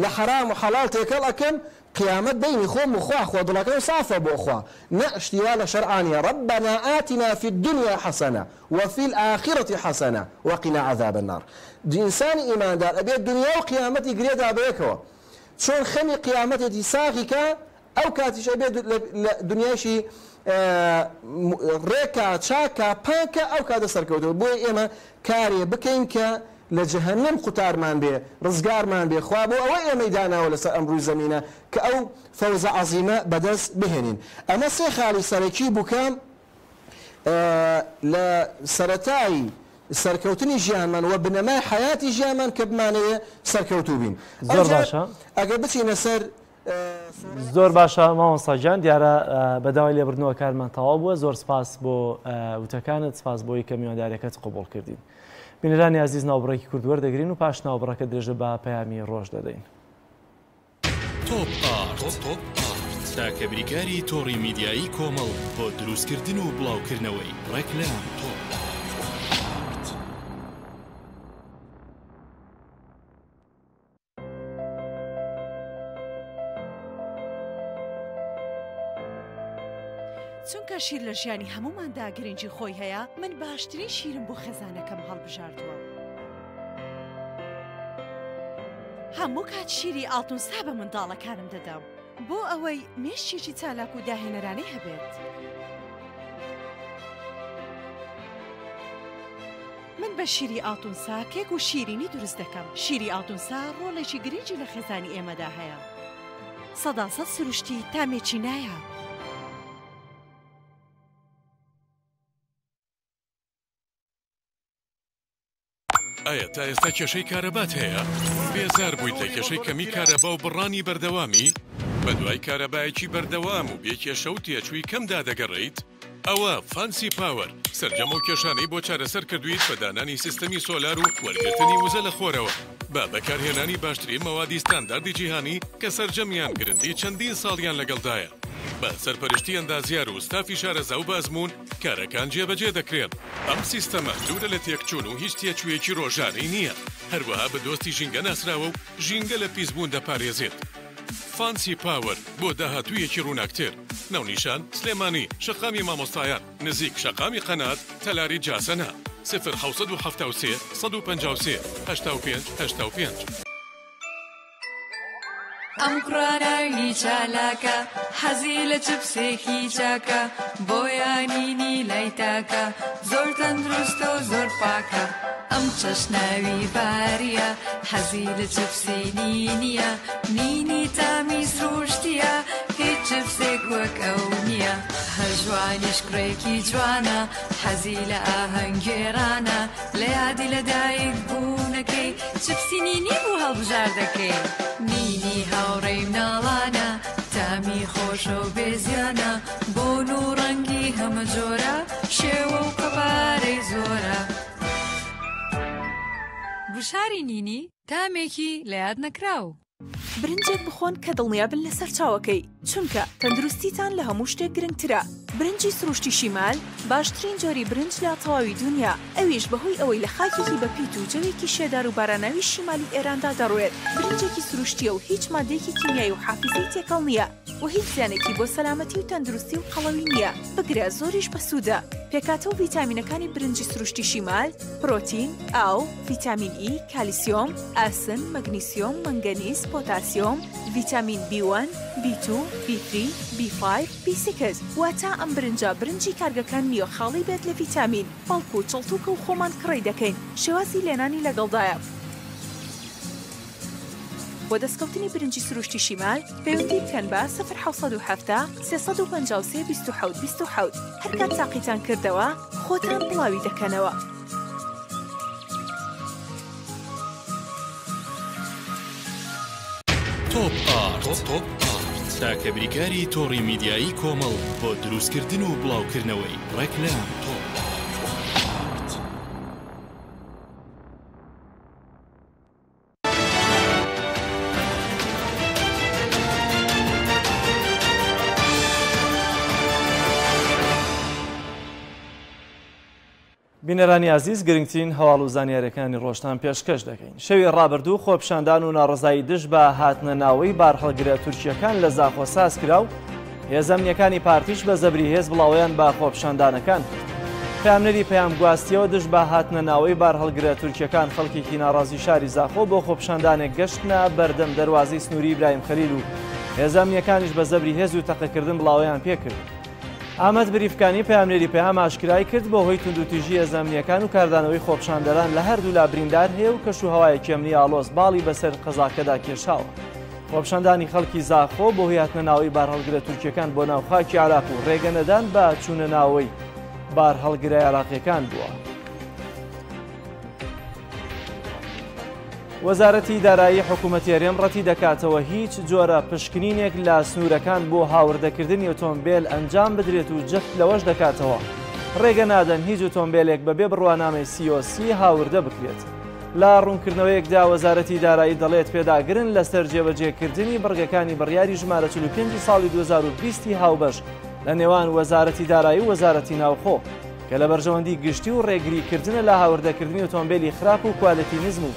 لە حەرام و حەڵاڵ تێکەڵ ئەکەم قیامەت بەینی خۆم و خوا خۆ دڵەکەم سافە بۆ خوا نە شتی وا لە شەرعا نیە ربنا آتنا فی الدنیا حسنە وفی الآخرە حسنە وقنا عذاب النار ئینسانی ئیماندار ئەبێت دنیا و قیامەتی گرێدا بەیەکەوە چۆن خەمی قیامەتێتی ساغی کا ئەو کاتیش ئەبێت لە دنیایشی ڕێکا چاکا پاکا ئەو کاتە سەرکەوتوە بۆیە ئێمە کارێ بکەین کە لە جەهەنەم قوتارمان بێ ڕزگارمان بێ خوا بۆ ئەوە ئێمەی داناوە لەسەر ئەم ڕووی زەمینە کە ئەو فەوزە عەزیمە بەدەست بهێنین ئەمە سێ خاڵی سەرەکی بوو کە لە سەرەتای سەرکەوتنی ژیانمان وە بنەمای حەیاتی ژیانمان کە بمانەوێ سەرکەوتوو بین
زۆر باشە
ئەگەر بچینە سەر
زۆر باشە مامۆستا گیان دیارە بە داوای لێبردنەوە کارمان تەواو بووە زۆر سپاس بۆ وتەکانت سپاس بۆی کە میوانداریەکەت قبوڵ کردین بینەرانی ئازیز ناوبڕێکی کورت وەردەگرین و پاش ناوبڕەکە درێژە بە پەیامی ڕۆژ دەدەین.
تۆپ ئارت تاکە بریکاری تۆڕی میدیایی کۆمەڵ بۆ دروستکردن و بڵاوکردنەوەی ڕێکلام. تۆپ ئارت.
چونکە شیر لە ژیانی هەمووماندا گرنگی خۆی هەیە، من باشترین شیرم بۆ خێزانەکەم هەڵبژاردووە. هەموو کات شیری ئاڵتونسا بە منداڵەکانم دەدەم بۆ ئەوەی مێشکێکی چالاک و داهێنەرانەی هەبێت. من بە شیری ئاڵتونسا کێک و شیرینی دروست دەکەم. شیری ئاڵتونسا ڕۆڵێکی گرنگی لە خێزانی ئێمەدا هەیە. سەداسەد سروشتی تامێکی نایاب.
ئایا تا ئێستا کێشەی کارەبات هەیە؟ بێزار بوویت لە کێشەی کەمی کارەبا و بڕانی بەردەوامی؟ بەدوای کارەبایەکی بەردەوام و بێ کێشە و تێچووی کەمدا دەگەڕێیت؟ ئەوە فانسی پاوەر سەرجەم ئەو کێشانەی بۆ چارەسەر کردوویت بە دانانی سیستەمی سۆلار و وەرگرتنی وزە لە خۆرەوە بە بەکارهێنانی باشترین مەوادی ستانداردی جیهانی کە سەرجەمیان گرنتی چەندین ساڵیان لەگەڵدایە بە سەرپەرشتی ئەندازیار و ستافی شارەزا و بەئەزموون کارەکان جێبەجێ دەکرێن. ئەم سیستەمە دوورە لە تێکچوون و هیچ تێچوویەکی ڕۆژانەی نییە، هەروەها بە دۆستی ژینگە ناسراوە و ژینگە لە پیسبوون دەپارێزێت. فانسی پاوەر بۆ داهاتوویەکی ڕووناکتر. ناونیشان، سلێمانی، شەقامی مامۆستایان، نزیک شەقامی قەنات، تەلاری جاسەنە. 0773 153 85 85.
ئەم کوڕە ناوی چالاکە حەزی لە چپسێکی چاکە بۆیە نینی لای تاکە زۆر تەندروستە و زۆر پاکە ئەم چەش ناوی باریە حەزی لە چپسی نینیە نینی تامی سروشتیە هیچ چپسێک وەک ئەو نییە هەژوانیش کوڕێکی جوانە حەزی لە ئاهەنگگێڕانە لە یادی لە دایک بوونەکەی چپسی نینی بوو هەڵبژاردەکەی. نینی هاوڕێی مناڵانە تامی خۆشە و بێ زیانە بۆن و ڕەنگی هەمە جۆرە شێوە و قەبارەی زۆرە. گوشاری نینی تامێکی لە یاد نەکراو.
برنجێک بخۆن کە دڵنیابن لە سەرچاوەکەی، چونکە تەندروستیتان لە هەموو شتێک گرنگترە. برنجی سروشتی شیمال باشترین جۆری برنج لە تەواوی دونیا، ئەویش بەهۆی ئەوەی لە خاکێکی بەپیت و جەوێکی شێدار و باراناوی شیمالی ئێراندا دەڕوێت، برنجێکی سروشتییە و هیچ مادەیەکی کیمیایی و حافیزەی تێکەڵ نییە و هیچ زیانێکی بۆ سەلامەتی و تەندروستی و قەڵەوی نییە، بگرە زۆریش بەسوودە. پێکهاتە و ڤیتامینەکانی برنجی سروشتی شیمال، پرۆتین، ئاو، ڤیتامین ئی، کالیسیۆم، ئاسن، مەگنیسیۆم، مەنگەنیز، پۆتاسیۆم، ڤیتامین بی وەن، بی تو، بی تری، بی فایڤ، بی سیکس، واتە ئەم برنجە برنجی کارگەکان نییە خاڵی بێت لە ڤیتامین، بەڵکو چڵتوکە و خۆمان کڕی دەکەین، شێوازی لێنانی لەگەڵدایە. بۆ دەستکەوتنی برنجی سروشتی شیمال پەیوەندی بکەن بە، 0770 353 27 27، هەرکات تاقیتان کردەوە خۆتان بڵاوی دەکەنەوە.
تۆپ ئارت تاکە بریکاری تۆڕی میدیایی کۆمەڵ بۆ دروستکردن و بڵاوکردنەوەی ڕێکلام.
بینەرانی ئازیز گرنگترین هەواڵ و زانیاریەکانی ڕۆژتان پێشکەش دەکەین. شەوی ڕابردوو خۆپیشاندان و ناڕەزایی دژ بە هاتنە ناوەی بارهەڵگرە تورکیەکان لە زاخۆ ساز کرا و هێزە ئەمنیەکانی پارتیش بە زەبری هێز بڵاوەیان بە خۆپیشاندانەکان کرد. پەیامنێری پەیام گواستیەوە دژ بە هاتنە ناوەی بارهەڵگرە تورکیەکان خەڵکێکی ناڕازی شاری زاخۆ بۆ خۆپیشاندانێک گەشتنە بەردەم دەروازەی سنووری ئیبراهیم خەلیل و هێزە ئەمنیەکانیش بە زەبری هێز و تەقەکردن بڵاوەیان پێکرد. ئامەد بریفکانی پەیامنێری پەیام ئاشکرای کرد بۆ هۆی توندوتیژی هێزە ئەمنییەکان و کاردانەوەی خۆپیشاندەران لە هەردوولا بریندار هەیە و کەش و هەوایەکی ئەمنی ئاڵۆز باڵی بەسەر قەزاکەدا کێشاوە. خۆپیشاندانی خەڵکی زاخۆ بۆ هۆی هاتنە ناوەی بارهەڵگرە تورکییەکان بۆ ناو خاکی عێراق و ڕێگە نەدان بە چوونە ناوەی بارهەڵگرە عێراقییەکان بووە. وەزارەتی دارایی حکوومەتی هەرێم ڕەتی دەکاتەوە هیچ جۆرە پشکنینێک لە سنوورەکان بۆ هاوردەکردنی ئۆتۆمبێل ئەنجام بدرێت و جەخت لەوەش دەکاتەوە ڕێگە نادەن هیچ ئۆتۆمبێلێک بەبێ بڕوانامەی COC هاوردە بکرێت. لە ڕوونکردنەوەیەکدا وەزارەتی دارایی دەڵێت پێداگرن لەسەر جێبەجێکردنی بڕگەکانی بڕیاری ژمارە 45 ساڵی 2020 هاوبەش لە نێوان وەزارەتی دارایی و وەزارەتی ناوخۆ کە لە بەرژەوەندی گشتی و ڕێگریکردنە لە هاوردەکردنی ئۆتۆمبێلی خراپ و کوالێتی نزم و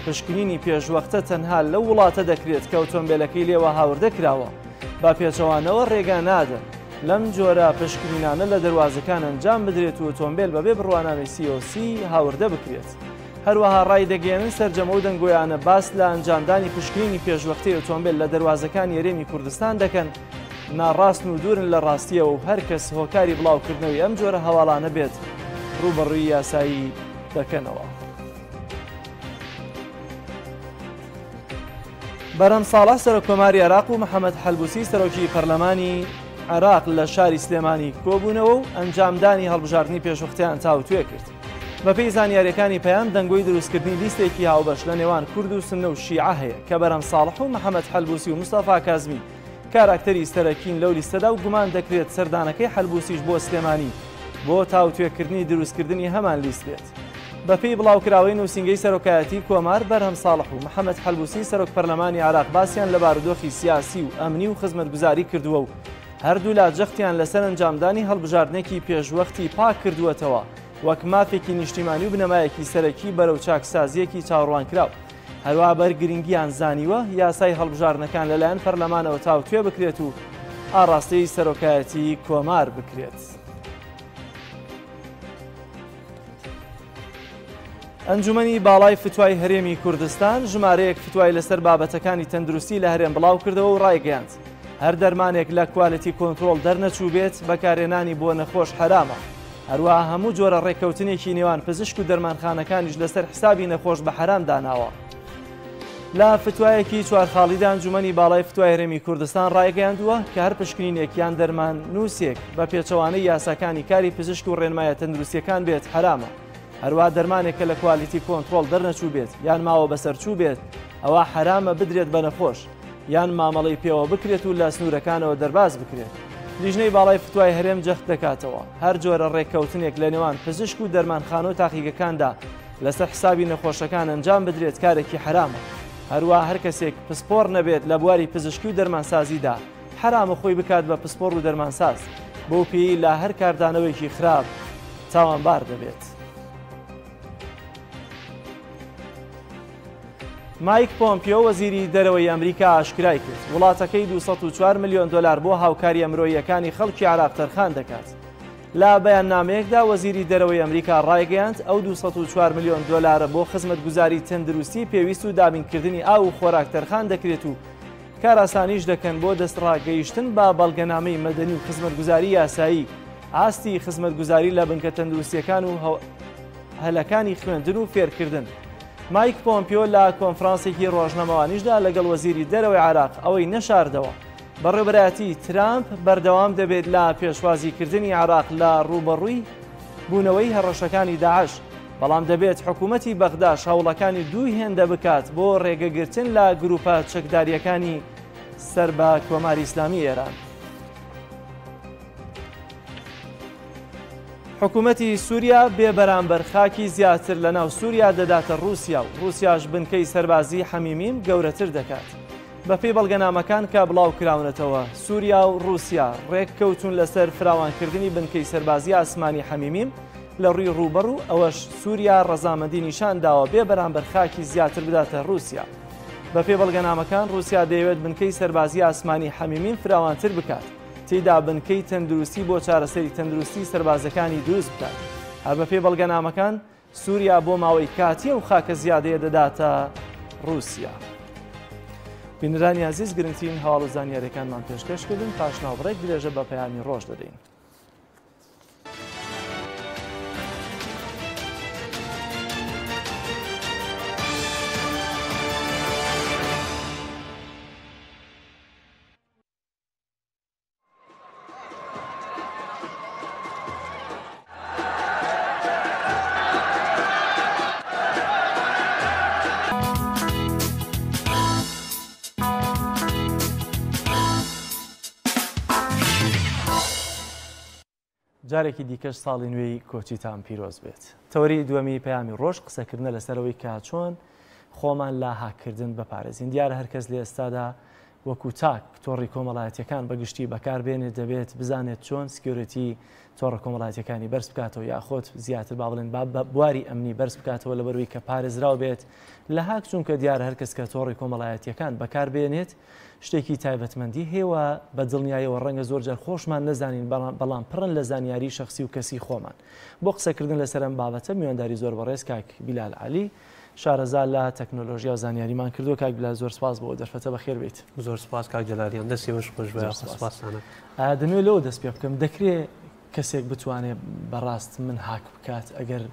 پشکنینی پێشوەختە تەنها لەو وڵاتە دەکرێت کە ئۆتۆمبێلەکەی لێوە هاوردە کراوە، بە پێچەوانەوە ڕێگا نادەن لەم جۆرە پشکنینانە لە دەروازەکان ئەنجام بدرێت و ئۆتۆمبێل بەبێ بڕوانامەی COC هاوردە بکرێت. هەروەها ڕایدەگەیەنن سەرجەم ئەو دەنگۆیانە باس لە ئەنجامدانی پشکنینی پێشوەختەی ئۆتۆمبێل لە دەروازەکانی هەرێمی کوردستان دەکەن ناڕاستن و دوورن لە ڕاستیەوە و هەر کەس هۆکاری بڵاوکردنەوەی ئەم جۆرە هەواڵانە بێت ڕووبەڕووی یاسایی دەکەنەوە. بەرهەم ساڵح سەرۆککۆماری عێراق و محەمەد حەلبوسی سەرۆکی پەرلەمانی عێراق لە شاری سلێمانی کۆبوونەوە و ئەنجامدانی هەڵبژاردنی پێشوەختەیان تاوتوێ کرد. بەپێی زانیاریەکانی پەیام دەنگۆی دروستکردنی لیستێکی هاوبەش لە نێوان کورد و سوننە و شیعە هەیە کە بەرهەم ساڵح و محەمەد حەلبوسی و مستەفا کازمی کاراکتەری سەرەکین لەو لیستەدا و گومان دەکرێت سەردانەکەی حەلبوسیش بۆ سلێمانی بۆ تاوتوێکردنی دروستکردنی هەمان لیست بێت. بەپێی بڵاوکراوەی نووسینگەی سەرۆکایەتی کۆمار، بەرهەم ساڵح و محەمەد حەلبوسی سەرۆک پەرلەمانی عێراق باسیان لە بارودۆخی سیاسی و ئەمنی و خزمەتگوزاری کردووە و هەردوولا جەختیان لەسەر ئەنجامدانی هەڵبژاردنێکی پێشوەختی پاک کردووەتەوە وەک مافێکی نیشتیمانی و بنەمایەکی سەرەکی بەرەو چاکسازییەکی چاوەڕوانکراو. هەروا بەر گرنگیان زانیوە یاسای هەڵبژاردنەکان لەلایەن پەرلەمانەوە تاوتوێ بکرێت و ئاڕاستەی سەرۆکایەتی کۆمار بکرێت. ئەنجومەنی باڵای فتوای هەرێمی کوردستان ژمارەیەک فتوای لەسەر بابەتەکانی تەندروستی لە هەرێم بڵاوکردەوە و ڕایگەیاند هەر دەرمانێک لە quality control دەرنەچوو بێت بەکارهێنانی بۆ نەخۆش حەرامە. هەروەها هەموو جۆرە ڕێککەوتنێکی نێوان پزیشک و دەرمانخانەکانیش لەسەر حسابی نەخۆش بە حەرام داناوە. لە فتوایەکی چوار خاڵیدا ئەنجومەنی باڵای فتوای هەرێمی کوردستان ڕایگەیاندووە کە هەر پشکنینێک یان دەرمان نووسێک بە پێچەوانەی یاساکانی کاری پزیشک و ڕێنمایە تەندروستیەکان بێت حەرامە. هەروا دەرمانێک کە لە quality control دەرنەچوو بێت یان ماوە بەسەرچوو بێت ئەوا حەرامە بدرێت بە نەخۆش یان مامەڵەی پێوە بکرێت و لە سنوورەکانەوە دەرباز بکرێت. لیژنەی باڵای فتوای هەرێم جەخت دەکاتەوە، هەر جۆرە ڕێککەوتنێک لە نێوان پزیشک و دەرمانخانە و تاقیگەکاندا لەسەر حسابی نەخۆشەکان ئەنجام بدرێت کارێکی حەرامە. هەروا هەر کەسێک پسپۆڕ نەبێت لە بواری پزیشکی و دەرمانسازیدا حەرامە خۆی بکات بە پسپۆڕ و دەرمانساز، بەو پێیەی لە هەر کاردانەوەیەکی خراپ تاوانبار دەبێت. مایک پۆمپیۆ وەزیری دەرەوەی ئەمریکا ئاشکرای کرد، وڵاتەکەی 204 ملیۆن دۆلار بۆ هاوکارییە مرۆییەکانی خەڵکی عێراق تەرخان دەکات. لە بەیاننامەیەکدا وەزیری دەرەوەی ئەمریکا ڕایگەیاند، ئەو 204 ملیۆن دۆلارە بۆ خزمەتگوزاری تەندروستی پێویست و دابینکردنی ئاو و خۆراک تەرخان دەکرێت و کارئاسانیش دەکەن بۆ دەستڕاگەیشتن بە بەڵگەنامەی مەدەنی و خزمەتگوزاری یاسایی، ئاستی خزمەتگوزاری لە بنکە تەندروستییەکان و هەلەکانی خوێندن و فێرکردن. مایک پۆمپیۆ لە کۆنفرانسێکی ڕۆژنامەوانیشدا لەگەڵ وەزیری دەرەوەی عێراق ئەوەی نەشاردەوە، بەڕێوەبەرایەتی ترامپ بەردەوام دەبێت لە پێشوازیکردنی عێراق لە ڕووبەڕووی بوونەوەی هەڕەشەکانی داعش، بەڵام دەبێت حکوومەتی بەغداش هەوڵەکانی دوو هێندە بکات بۆ ڕێگەگرتن لە گرووپە چەکدارییەکانی سەر بە کۆماری ئیسلامی ئێران. حکوومەتی سووریا بێ بەرامبەر خاکی زیاتر لە ناو سووریا دەداتە ڕووسیا و ڕووسیاش بنکەی سەربازی حەمیمیم گەورەتر دەکات. بەپێی بەڵگەنامەکان کە بڵاوکراونەتەوە، سووریا و ڕووسیا ڕێککەوتوون لەسەر فراوانکردنی بنکەی سەربازی ئاسمانی حەمیمیم لە ڕووی ڕووبەڕ و ئەوەش سووریا ڕەزامەندی نیشان داوە بێ بەرامبەر خاکی زیاتر بداتە ڕووسیا. بەپێی بەڵگەنامەکان ڕووسیا دەیەوێت بنکەی سەربازی ئاسمانی حەمیمیم فراوانتر بکات، تێیدا بنکەی تەندروستی بۆ چارەسەری تەندروستی سەربازەکانی دروست بکات. هەر بەپێی بەڵگەنامەکان سووریا بۆ ماوەی کاتی ئەو خاکە زیادەیە دەداتە ڕووسیا. بینەرانی ئازیز گرنگترین هەواڵ و زانیاریەکانمان پێشکەش کردن پاش ناوبڕێک درێژە بە پەیامی ڕۆژ دەدەین. جارێکی دیکەش ساڵی نوێی کۆچیتان پیرۆز بێت. تەوەری دووەمی پەیامی ڕۆژ قسەکردنە لەسەرەوەی کە چۆن خۆمان لە هاککردن بپارێزین. دیارە هەرکەس لە ئێستادا وەکو تاک تۆڕی کۆمەڵایەتیەکان بە گشتی بەکار بێنێت دەبێت بزانێت چۆن security تۆڕە کۆمەڵایەتیەکانی بەرز بکاتەوە یاخۆت زیاتر با بڵێن با بواری ئەمنی بەرز بکاتەوە لەبەروی کە پارێزراو بێت لە هاک چونکە دیارە هەرکەس کە تۆڕی کۆمەڵایەتیەکان بەکار بێنێت شتێکی تایبەتمەندی هەیە و بە دڵنیایەوە ڕەنگە زۆر جار خۆشمان نەزانین بەڵام پڕن لە زانیاری شخصی و کەسی خۆمان بۆ قسەکردن لەسەر ئەم بابەتە میوانداری زۆر بەڕێز کاک بیلال عەلی شارەزا لە تەکنۆلۆژیا و زانیاریمان کردووە کاک بلال زۆر سپاس بۆ دەرفەتە بەخێر بیت.
زۆر سپاس کاک جەلال گیان دەستی ئێوەش خۆش بێ سپاستان
ئەکەم. دەمەوێت لەوە دەست پێ بکەم دەکرێ کەسێک بتوانێ بەڕاست من هاک بکات ئەگەر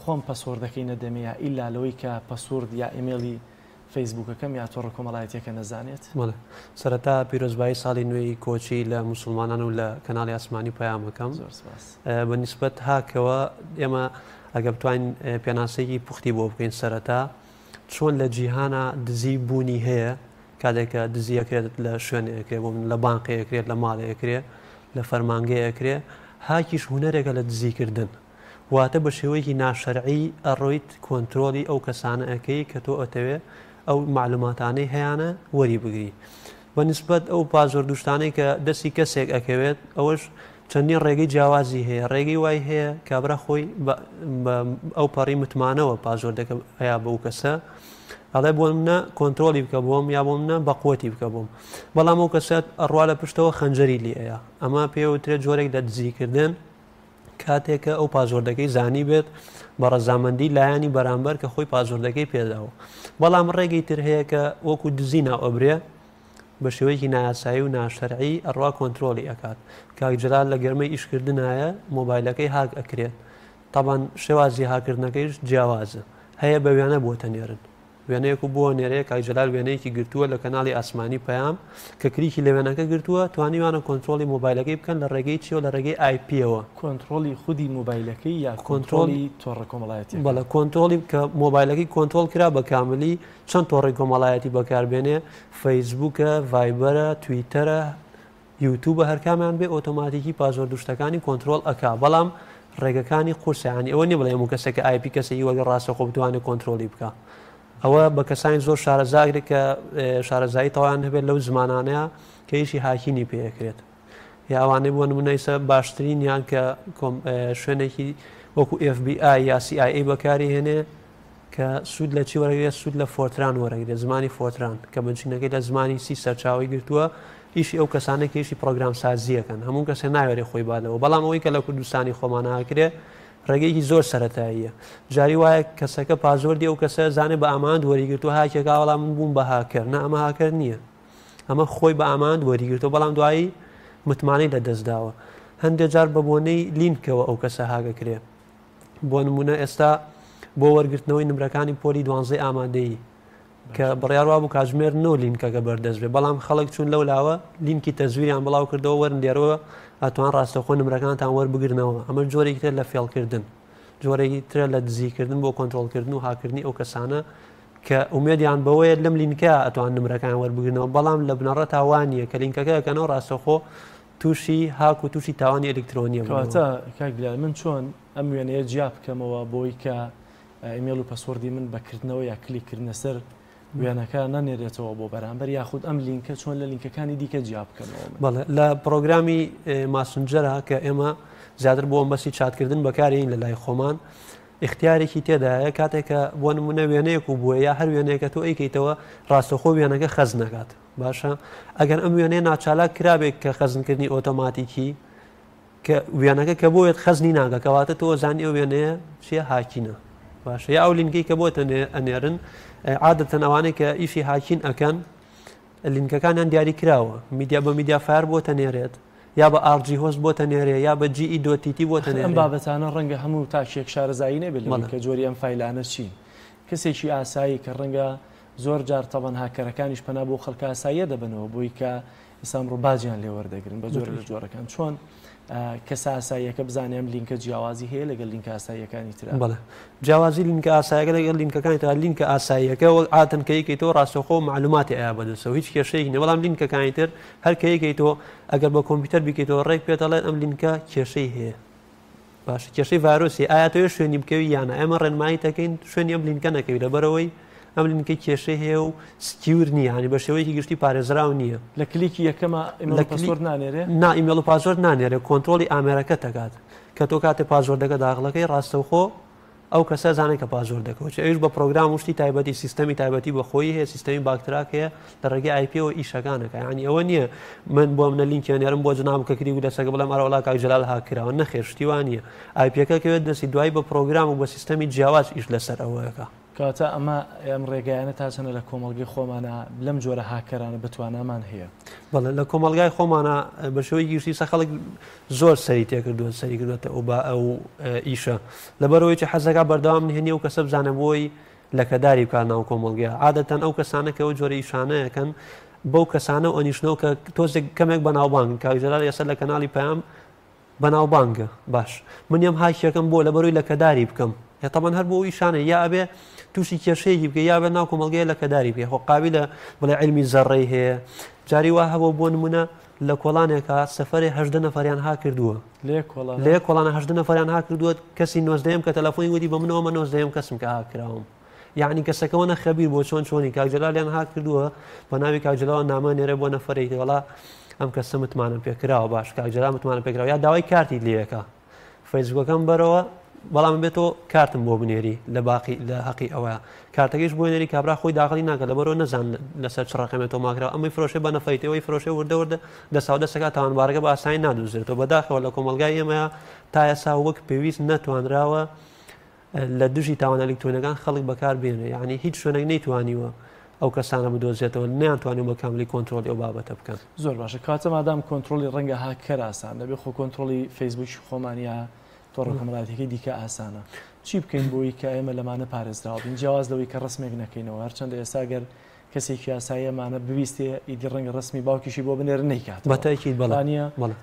خۆم password ەکەی نەدەمێ یا ئیلا لەوەی کە password یا ئیمێڵی فەیسبووکەکەم یا تۆڕە کۆمەڵایەتیەکە نەزانێت؟
بەڵێ سەرەتا پیرۆزبایی ساڵی نوێی کۆچی لە موسڵمانان و لە کەناڵی ئاسمانی پەیامەکەم.
زۆر سپاس.
بە نیسبەت هاکەوە ئێمە ئەگەر بتوانین پێناسەیەکی پوختی بۆ بکەین سەرەتا چۆن لە جیهانا دزی بوونی هەیە. کاتێک کە دزی ئەکرێت لە شوێنێ ئەکرێ بۆ من لە بانقێ ئەکرێت لە ماڵێ ئەکرێ لە فەرمانگەی ئەکرێ هاکیش هونەرێکە لە دزیکردن واتە بە شێوەیەکی ناشەرعی ئەڕۆیت کۆنترۆڵی ئەو کەسانە ئەکەی کە تۆ ئەتەوێ ئەو مەعلوماتانەی هەیانە وەری بگری بە نیسبەت ئەو password و شتانەی کە دەستی کەسێک ئەکەوێت ئەوەش چەندین ڕێگەی جیاوازی هەیە ڕێگەی وای هەیە کابرا خۆی بە ئەو پەڕی متمانەوە password ەکە ئەیا بەو کەسە ئەڵێ بۆ منە کۆنترۆڵی بکە بۆم یا بۆ منە بەقوەتی بکە بۆم بەڵام ئەو کەسە ئەڕوا لە پشتەوە خەنجەری لێ ئەیا ئەمە پێوترێت جۆرێک لە دزیکردن کاتێک کە ئەو password ەکەی زانیبێت بە ڕەزامەندی لایەنی بەرامبەر کە خۆی password ەکەی پێداوە بەڵام ڕێگەی تر هەیە کە وەکو دزی ناو ئەبرێ بە شێوەیەکی نایاسایی و ناشەرعی ئەڕوا کۆنترۆڵی ئەکات کاک جەلال لە گەرمەی ئیشکردنایە مۆبایلەکەی هاک ئەکرێت تەبان شێوازی هاکردنەکەیش جیاوازە هەیە بە وێنە بۆتە نێرن وێنەیەک و بۆ نێرێ کاک جەلال وێنەیەکی گرتووە لە کەناڵی ئاسمانی پەیام کە کلیکی لە وێنەکە گرتووە توانیویانە کۆنترۆڵی مۆبایلەکەی بکەن لە ڕێگەی چیەوە لە ڕێگەی IP یەوە.
کۆنترۆڵی خودی مۆبایلەکەی یا کۆنترۆڵی تۆڕە کۆمەڵایەتیەکان؟
بەڵێ کۆنترۆڵی کە مۆبایلەکەی کۆنترۆڵ کرا بە کاملی چەند تۆڕی کۆمەڵایەتی بەکاربێنێ فەیسبووکە ڤایبەرە تویتەرە یوتوبە هەرکامیان بێ ئۆتۆماتیکی password و شتەکانی کۆنترۆڵ ئەکا بەڵام ڕێگەکانی قورسە یانی ئەوە نیە بڵێ هەموو کەسێک کە IP کەسێکی وەگەر ڕاستەخۆ بتوانێت کۆنترۆڵی بکا ئەوە بە کەسانی زۆر شارەزاگرێت کە شارەزایی تەوایان هەبێت لەو زمانانەیە کە ئیشی hacking ی پێ ئەکرێت یا ئەوانەی بۆ نمونە ئیسە باشترینیان کە شوێنێکی وەکو FBI یا CIA بەکاری هێنێ کە سوود لە چی وەرەگرێت؟ سوود لە فۆرتران وەرەگرێت، زمانی فۆرتران کە بنچینەکەی لە زمانی سی سەرچاوەی گرتووە، ئیشی ئەو کەسانەی کە ئیشی پڕۆگرامسازی ئەکەن، هەموو کەسێ ناوێرێ خۆی بادەوە، بەڵام ئەوەی کە لە کوردستانی خۆمانا ئەکرێ ڕێگەیەکی زۆر سەرەتاییە. جاری وایە کەسەکە password ی ئەو کەسە ئەزانێ بە ئامانج وەریگرتووە، هاکێکا وەڵا من بووم بە هاکەر، نا ئەمە هاکەر نییە. ئەمە خۆی بە ئامانج وەریگرتووە، بەڵام دوایی متمانەی لەدەست داوە. هەندێ جار بە بۆنەی لینکەوە ئەو کەسە هاک ئەکرێ. بۆ نمونە ئێستا بۆ وەرگرتنەوەی نمرەکانی پۆلی دوانزەی ئامادەیی کە بڕیار وابوو کاتژمێر نۆ لینکەکە بەردەست بێ بەڵام خەڵک چوون لەو لاوە لینکی تەزویریان بڵاو کردەوە وەرن لێرەوە ئەتوان ڕاستەخۆ نمرەکانتان وەربگرنەوە ئەمە جۆرێکی تر لە فێڵکردن جۆرێکی ترە لە دزیکردن بۆ کۆنترۆڵکردن و هاکردنی ئەو کەسانە کە ئومێدیان بەوەیە لەم لینکە ئەتوان نمرەکان وەربگرنەوە بەڵام لە بنەڕەتا وانە کە لینکەکە ئەکەنەوە ڕاستەخۆ تووشی هاک و تووشی تاوانی ئەلیکترۆنیە
بوونەوە. کەواتە کاک بلال من چۆن ئەم وێنەیە جیا بکەمەوە بۆی کە ئیمێڵ و password ی من بە کردنەوە یا کلیک کردنە سەر وێنەکە نەنێرێتەوە بۆ بەرامبەر یاخود ئەم لینکە چۆن لە لینکەکانی دیکە جیا بکەمەوە من؟
بەڵێ لە پڕۆگرامی ماسنجەرا کە ئێمە زیاتر بۆ مەبەستی چاتکردن بەکارێین لە لای خۆمان ئیختیارێکی تێدایە کاتێک کە بۆ نمونە وێنەیەک و بووە یا هەر وێنەیەکە تۆ ئەیکەیتەوە ڕاستەوخۆ وێنەکە خەز نەکات باشە ئەگەر ئەم وێنەیە ناچالاک کرابێت کە خەزنکردنی ئۆتۆماتیکی کە وێنەکە کە بۆیت خەزنی ناکە کەواتە تۆ زانی ئەو وێنەیە چیە hacking ە باشە یا ئەو لینکەی کە بۆتە ئەنێرن عادەتەن ئەوانەی کە ئیشی hacking ئەکەن لینکەکانیان دیاری کراوە میدیا بە MediaFire بۆتە نێرێت یا بە RG host بۆتە نێرێ یا بە GE dot TT بۆتە
ئەم
نێرێ.
بابەتانە ڕەنگە هەموو تاکێک شارەزایی نەبێت لەوەی
بەڵێ.
کە جۆری ئەم فایلانە چین کەسێکی ئاسایی کە ڕەنگە زۆر جار تەبەن هاککەرەکانیش پەنا بۆ خەڵکە ئاساییە دەبەنەوە بۆی کە ئێستا ئەمڕۆ باجیان لێ وەردەگرن بە جۆرە لە جۆرەکان چۆن کەسە ئاساییەکە بزانێ ئەم لینکە جیاوازی هەیە لەگەڵ لینکە ئاساییەکانی ترا؟
بەڵێ جیاوازی لینکە ئاسایەکە لەگەڵ لینکەکانی ترا لینکە ئاساییەکە وەک عادەتەن کە یەکەیتەوە ڕاستەوخۆ مەعلوماتی ئەیا بەدەستەوە هیچ کێشەیەکی نیە بەڵام لینکەکانی تر هەر کە یەکەیتەوە ئەگەر بە کۆمپیوتەر بیکەیتەوە ڕێک پێت ئەڵێن ئەم لینکە کێشەی هەیە باشە کێشەی ڤایرۆسی ئایا تۆ شوێنی بکەوی یانە ئێمە ڕێنمایی دەکەین شوێنی ئەم لینکە نەکەوی لەبەرەوەی ئەم لینکە کێشەی هەیە و secure نییە هەنی بە شێوەیەکی گشتی پارێزراو نییە
لە کلیکی یەکەمە ئیمێڵ و password نانێرێ؟
نا ئیمێڵ و password نانێرێ کۆنترۆڵی ئامێرەکە دەکات کە تۆ کاتێ password ەکە داخڵەکەی ڕاستەوخۆ ئەو کەسە زانێت کە password ەکەوە چی ئەویش بە پرۆگرام و شتی تایبەتی سیستەمی تایبەتی بە خۆی هەیە سیستەمی BackTrack هەیە لە ڕێگەی IP ەوە ئیشەکانەکە یعنی ئەوە نییە من بۆ منە لینکیان نێرم بۆ جناب کە کلیک لەسەر بڵێم ئەرە وڵا کاک جەلال هاک کراوە نەخێر شتی وا نییە IP ەکە کەوێت دەستی دوایی بە پرۆگرام و بە سیستەمی جیاواز ئیش لەسەر ئەوەکە.
کەواتە ئەمە ئەم ڕێگایانە تا چەندە لە کۆمەڵگەی خۆمانا لەم جۆرە هاککەرانە بەتوانامان هەیە؟
بەڵێ لە کۆمەڵگای خۆمانا بە شێوەی گشتی سە خەڵک زۆر سەری تێکردووە سەری کردووەتە ئەو با ئەو ئیشە لەبەرەوەی چ حەزەکە بەردەوام نهێنی ئەو کەسە بزانە بۆی لەکەداری بکات ناو کۆمەڵگە عادەتەن ئەو کەسانە کە ئەو جۆرە ئیشانەیەکەن بەو کەسانە و ئەنیشنەوە کە تۆزێک کەمێک بەناوبانگ کاک جەلال ئێستا لە کەناڵی پەیام بەناوبانگە باش من یەم هاکیەکەم بۆ لەبەرەوەی لەکەداری بکەم. یا تەبەن هەر بۆ ئیشانە یا ئەبێ تووشی کێشەیەکی بکە یا بە ناو کۆمەڵگەیە لە کەداری بکە خۆ قابلە بڵێ علمی زەڕەی هەیە جاری وا هەبوو بۆ نمونە لە کۆڵانێکا سەفەرێ 18 نەفەریان ها کردووە لێ کۆڵانە 18 نەفەریان ها کردووە کەسی نۆزدەیەم کە تەلەفۆنی وتی بە منەوە مە نۆزدەیەم کەسم کە ها کراوم یعنی کەسەکەەوە نەخەبیر بۆ چۆن چۆنی کاک جەلالیان ها کردووە بە ناوی کاک جەلاوە نامە نێرە بۆ نەفەرێکی وڵا ئەم کەسە متمانەم پێکراوە باش کاک جەلال متمانە پێکراوە یا داوای کارتی لەکە فەیسبوکەکەم بەرەوە بەڵام بێت تۆ کارتم بۆ بنێری لە باقی لە هەقی ئەوە کارتەکەیش بۆ نێری کابرا خۆی داخلی ناکە لەبەرەوە نەزان لەسەر چ ڕقەمێ تۆماکرا ئەمەی فرۆشێ بە نەفەیتەوەی فرۆشێ وردە وردە دەساو دەسەکە تاوانبارەکە بە ئاسانی نادوزرێتەوە بەداخەوە لە کۆمەڵگای ئێمە تا ئێستا وەک پێویست نەتوانراوە لە دژی تاوانە ئەلیکترۆنیەکان خەڵک بەکار بێنێ یعنی هیچ شوێنێک نەیتوانیوە ئەو کەسانە بدۆزێتەوە نەیانتوانیوە بە کاملی کۆنترۆڵی ئەو بابەتە بکەن.
زۆر باشە کەواتە مادام کۆنترۆڵی ڕەنگە هاککەر ئاسان نەبێ خۆ کۆنترۆڵی فەیسبووکی خۆمان یا تۆڕە کۆمەڵایەتیەکەی دیکە ئاسانە چی بکەین بۆی کە ئێمە لەمانە پارێزراو بین جیاواز لەوەی کە ڕسمێک نەکەینەوە هەرچەندە ئێستا گەر کەسێکی یاسایی ئەمانە ببیستێ ئیدی ڕەنگە ڕسمی باوکیشی بۆ بنێرن نەیکات
بە تاکید بەڵێ بەڵێ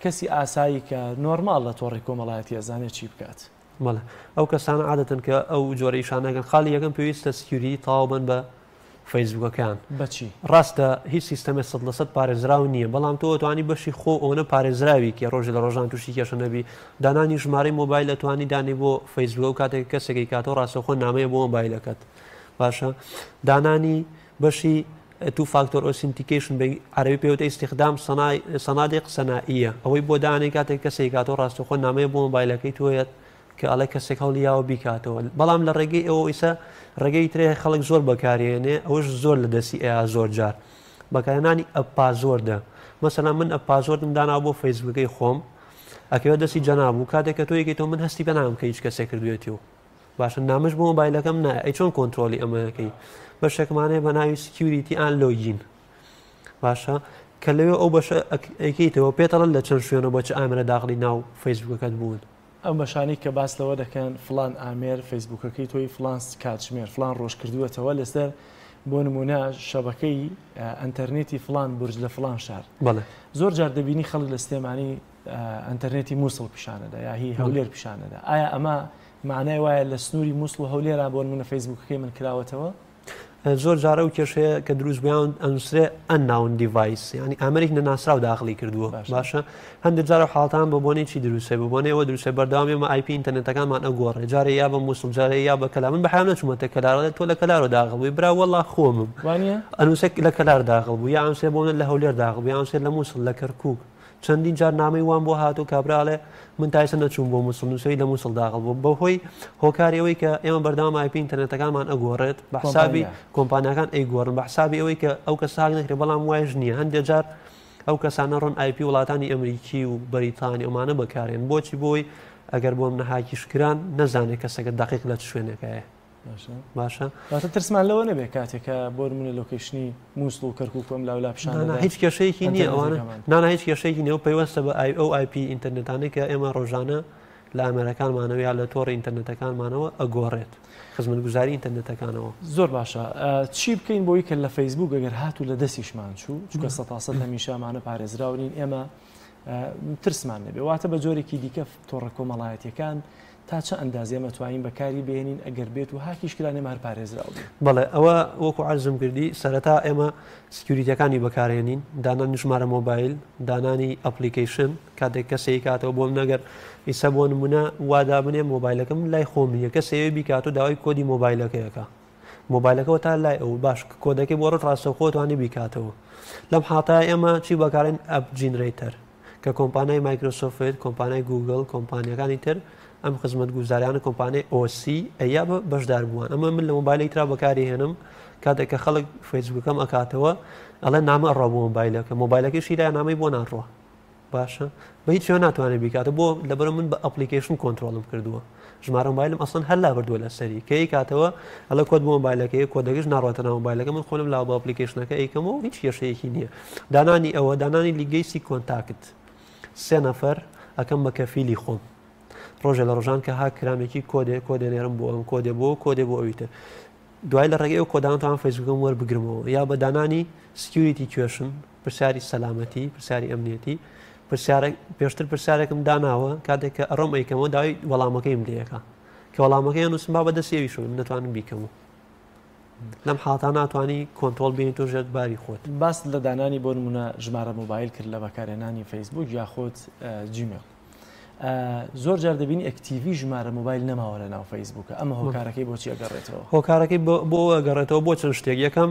کەسی ئاسایی کە نۆرماڵ لە تۆڕی کۆمەڵایەتی ئەزانێت چی بکات.
بەڵێ ئەو کەسانە عادەتەن کە ئەو جۆرە ئیشانە ئەکەن خاڵی یەکەم پێویستە security تەواو بن بە فەیسبوکەکان
بەچی؟
ڕاستە هیچ سیستەمێ 100% پارێزراو نییە بەڵام تۆ ئەتوانی بەشی خۆ ئەوەنە پارێزراوی کە ڕۆژێ لە ڕۆژان تووشی کێشە نەبی دانانی ژمارەی مۆبایل ئەتوانی دانی بۆ فەیسبوک ئەو کاتێک کەسێکی کاتەوە ڕاستەوخۆ نامەیە بۆ مۆبایلەکەت باشە دانانی بەشی two factor authentication بە عەرەبی پێوتە استخدام صنادیق سنائیە ئەوەی بۆ دانێ کاتێک کەسێک کاتەوە ڕاستەوخۆ نامەیە بۆ مۆبایلەکەی تۆیەت کە ئەڵێ کەسێک هەوڵی یاوە بیکاتەوە بەڵام لە ڕێگەی ئەوە ئیسا ڕێگەی ترێ خەڵک زۆر بەکارێنێ ئەوەش زۆر لە دەستی ئەیا زۆر جار بەکارهێنانی app password ە مەسەلا من app password م دانا بۆ فەیسبوکەی خۆم ئەکەوێت دەستی جەناب و کاتێک کە تۆ یەکەیتەوە من هەستی پێ ناکەم کە هیچ کەسێک کردوێتی و باشە نامەش بۆ مۆبایلەکەم نایە ئەی چۆن کۆنترۆلی ئەمە دەکەی بەشێکمان هەیە بە ناوی security and login باشە کە لەوێ ئەو بەشە ئەکەیتەوە پێتەڵن لە چەند شوێنە بۆ چ ئامرە داخلی ناو فەیسبوکەکەت بوون.
ئەو بەشانەی کە باس لەوە دەکەن فڵان ئامێر فەیسبوکەکەی تۆی فڵان کاتژمێر فڵان ڕۆژ کردووەتەوە لەسەر بۆ نمونە شەبەکەی ئەتەرنێتی فڵان بورج لە فڵان شار زۆر جار دەبینی خەڵک لە سلێمانی ئەنتەرنێتی موسڵ پیشانەدا یا هی هەولێر پیشانەدا ئایا ئەمە معنای وایە لە سنووری موسڵ و هەولێرا بۆ نمونە فەیسبوکەکەی من کراوەتەوە؟
زۆر جار ئەو کێشەیە کە دروست بوویان ئەنووسرێ unknown device یعنی ئامرێک نەناسراو داخلی کردووە باشە هەندێک جار حاڵتان بە بۆنەی چی دروستە بە بۆنەی ئەوە دروستە بەردەوام ئێمە IP ئینتەرنێتەکانمان ئەگۆڕێ جارێ یا بە موسڵ جارێ یا بە کەلار من بە حیام نەچوومەتە کەلار تۆ لە کەلارەوە داخل بووی برا وەڵا خۆمم ئەنووسێ لە کەلار داخل بوو یا ئەنووسێ بۆ من لە هەولێر داخل بوو یا ئەنووسێ لە موسڵ لە کەرکووک چەندین جار نامەی وام بۆ هاتوو کابرا ئەڵێ من تا ئێستا نەچووم بۆ موسڵ نووسەوی لە موسڵ داخڵ بوو بەهۆی هۆکاری ئەوەی کە ئێمە بەردەوام IP ئینتەرنێتەکانمان ئەگۆڕێت بە حسابی کۆمپانیاکان ئەیگۆڕن بە حسابی ئەوەی کە ئەو کەسە هاک نەکرێت بەڵام وایش نییە هەندێک جار ئەو کەسانە ڕۆن IP وڵاتانی ئەمریکی و بەریتانی ئەمانە بەکارێن بۆچی بۆی ئەگەر بۆم نەهاکیش کران نەزانێت کەسەکە دقیق لە چ شوێنێکایە
باشە واتە ترسمان لەوە نەبێت کاتێک کە بۆ نمونە location ی مووسڵ و کەرکوک و ئەم لاولا پیشان
دەدات هیچ کێشەیەکی نییە ئەوانە نانا هیچ کێشەیەکی نییە و پەیوەستە بە ئای ئەو IP ئینتەرنێتانەی کە ئێمە ڕۆژانە لە ئامێرەکانمانەوە یا لە تۆڕی ئینتەرنێتەکانمانەوە ئەگۆڕێت خزمەتگوزاری ئینتەرنێتەکانەوە.
زۆر باشە چی بکەین بۆی کە لە فەیسبوک ئەگەر هاتوو لە دەستیشمان چوو چونکە سەتاسەد هەمیشە ئەمانە پارێزراو نین ئێمە ترسمان نەبێ واتە بە جۆرێکی دیکە تۆڕە کۆمەڵایەتیەکان تا چ ئەندازە ئێمە توانین بەکاری بێنین ئەگەر بێت و هاکیش کران ئێمە هەر پارێزراو بین؟
بەڵێ ئەوە وەکو عەرزم کردی سەرەتا ئێمە security ەکانی بەکارهێنین دانانی ژمارە مۆبایل دانانی application کاتێک کەسێک کاتەوە بۆم نەگەر ئیسە بۆ نمونە وا دابنێ مۆبایلەکەم لای خۆم نییە کەسێ بیکات و داوای کۆدی مۆبایلەکەیەکە مۆبایلەکەەوە تا لای ئەو باش کۆدەکەی بۆ ڕۆت ڕاستەوخۆ توانی بیکاتەوە لەم حاتای ئێمە چی بەکارێن app generator کە کۆمپانیای مایکرۆسۆفت، کۆمپانیای گووگڵ، کۆمپانیاکانی تر ئەم خزمەتگوزاریانە کۆمپانیای ئۆسی ئەیا بە بەشداربووان ئەمە من لە مۆبایلی ترا بەکاری هێنم کاتێک کە خەڵک فەیسبووکەم ئەکاتەوە ئەڵێ نامە ئەڕوا بۆ مۆبایلەکە مۆبایلەکەی لای نامەی بۆ ناڕوا باشە بە هیچ شێوە ناتوانێت بیکاتە بۆ لەبەر من بە application کۆنترۆڵم کردووە ژمارە مۆبایلم ئەسڵەن هەر لابردووە لەسەری کە ئەیکاتەوە ئەڵێ کۆد بۆ مۆبایلەکەی کۆدەکەش ناڕواتە ناو مۆبایلەکە من خۆم لاوە بە application ەکە ئەیکەمەوە هیچ کێشەیەکی نییە دانانی ئەوە دانانی legacy contact سێ نەفەر ئەکەم بە کەفیلی خۆم ڕۆژێ لە ڕۆژان کە هاک کرامێکی کۆدێ کۆدێ نێرم بۆ ئەم کۆدێ بۆ کۆدێ بۆ ئەوی تر دوای لە ڕێگەی ئەو کۆدانە توان فەیسبوکم وەربگرمەوە یا بە دانانی security question پرسیاری سەلامەتی پرسیاری ئەمنیەتی پرسیارێک پێشتر پرسیارێکم داناوە کاتێک کە ئەڕۆم ئەیکەمەوە داوای وەڵامەکەیم لێەکە. کە وەڵامەکەی ئەنووسم با بەدەستی ئەویشەوە من دەتوانم بیکەم و لەم حاڵەتا ناتوانی کۆنترۆڵ بێنی تۆ ژێر باری خۆت.
باست لە دانانی بۆ نمونە ژمارە مۆبایل کرد لە بەکارهێنانی فەیسبوک یاخود جیمێڵ زۆر جار دەبینی active ی ژمارە مۆبایل نەماوە لە ناو فەیسبوکە ئەمە هۆکارەکەی بۆچی ئەگەڕێتەوە؟
هۆکارەکەی بۆ ئەوە ئەگەڕێتەوە بۆ چەند شتێک یەکەم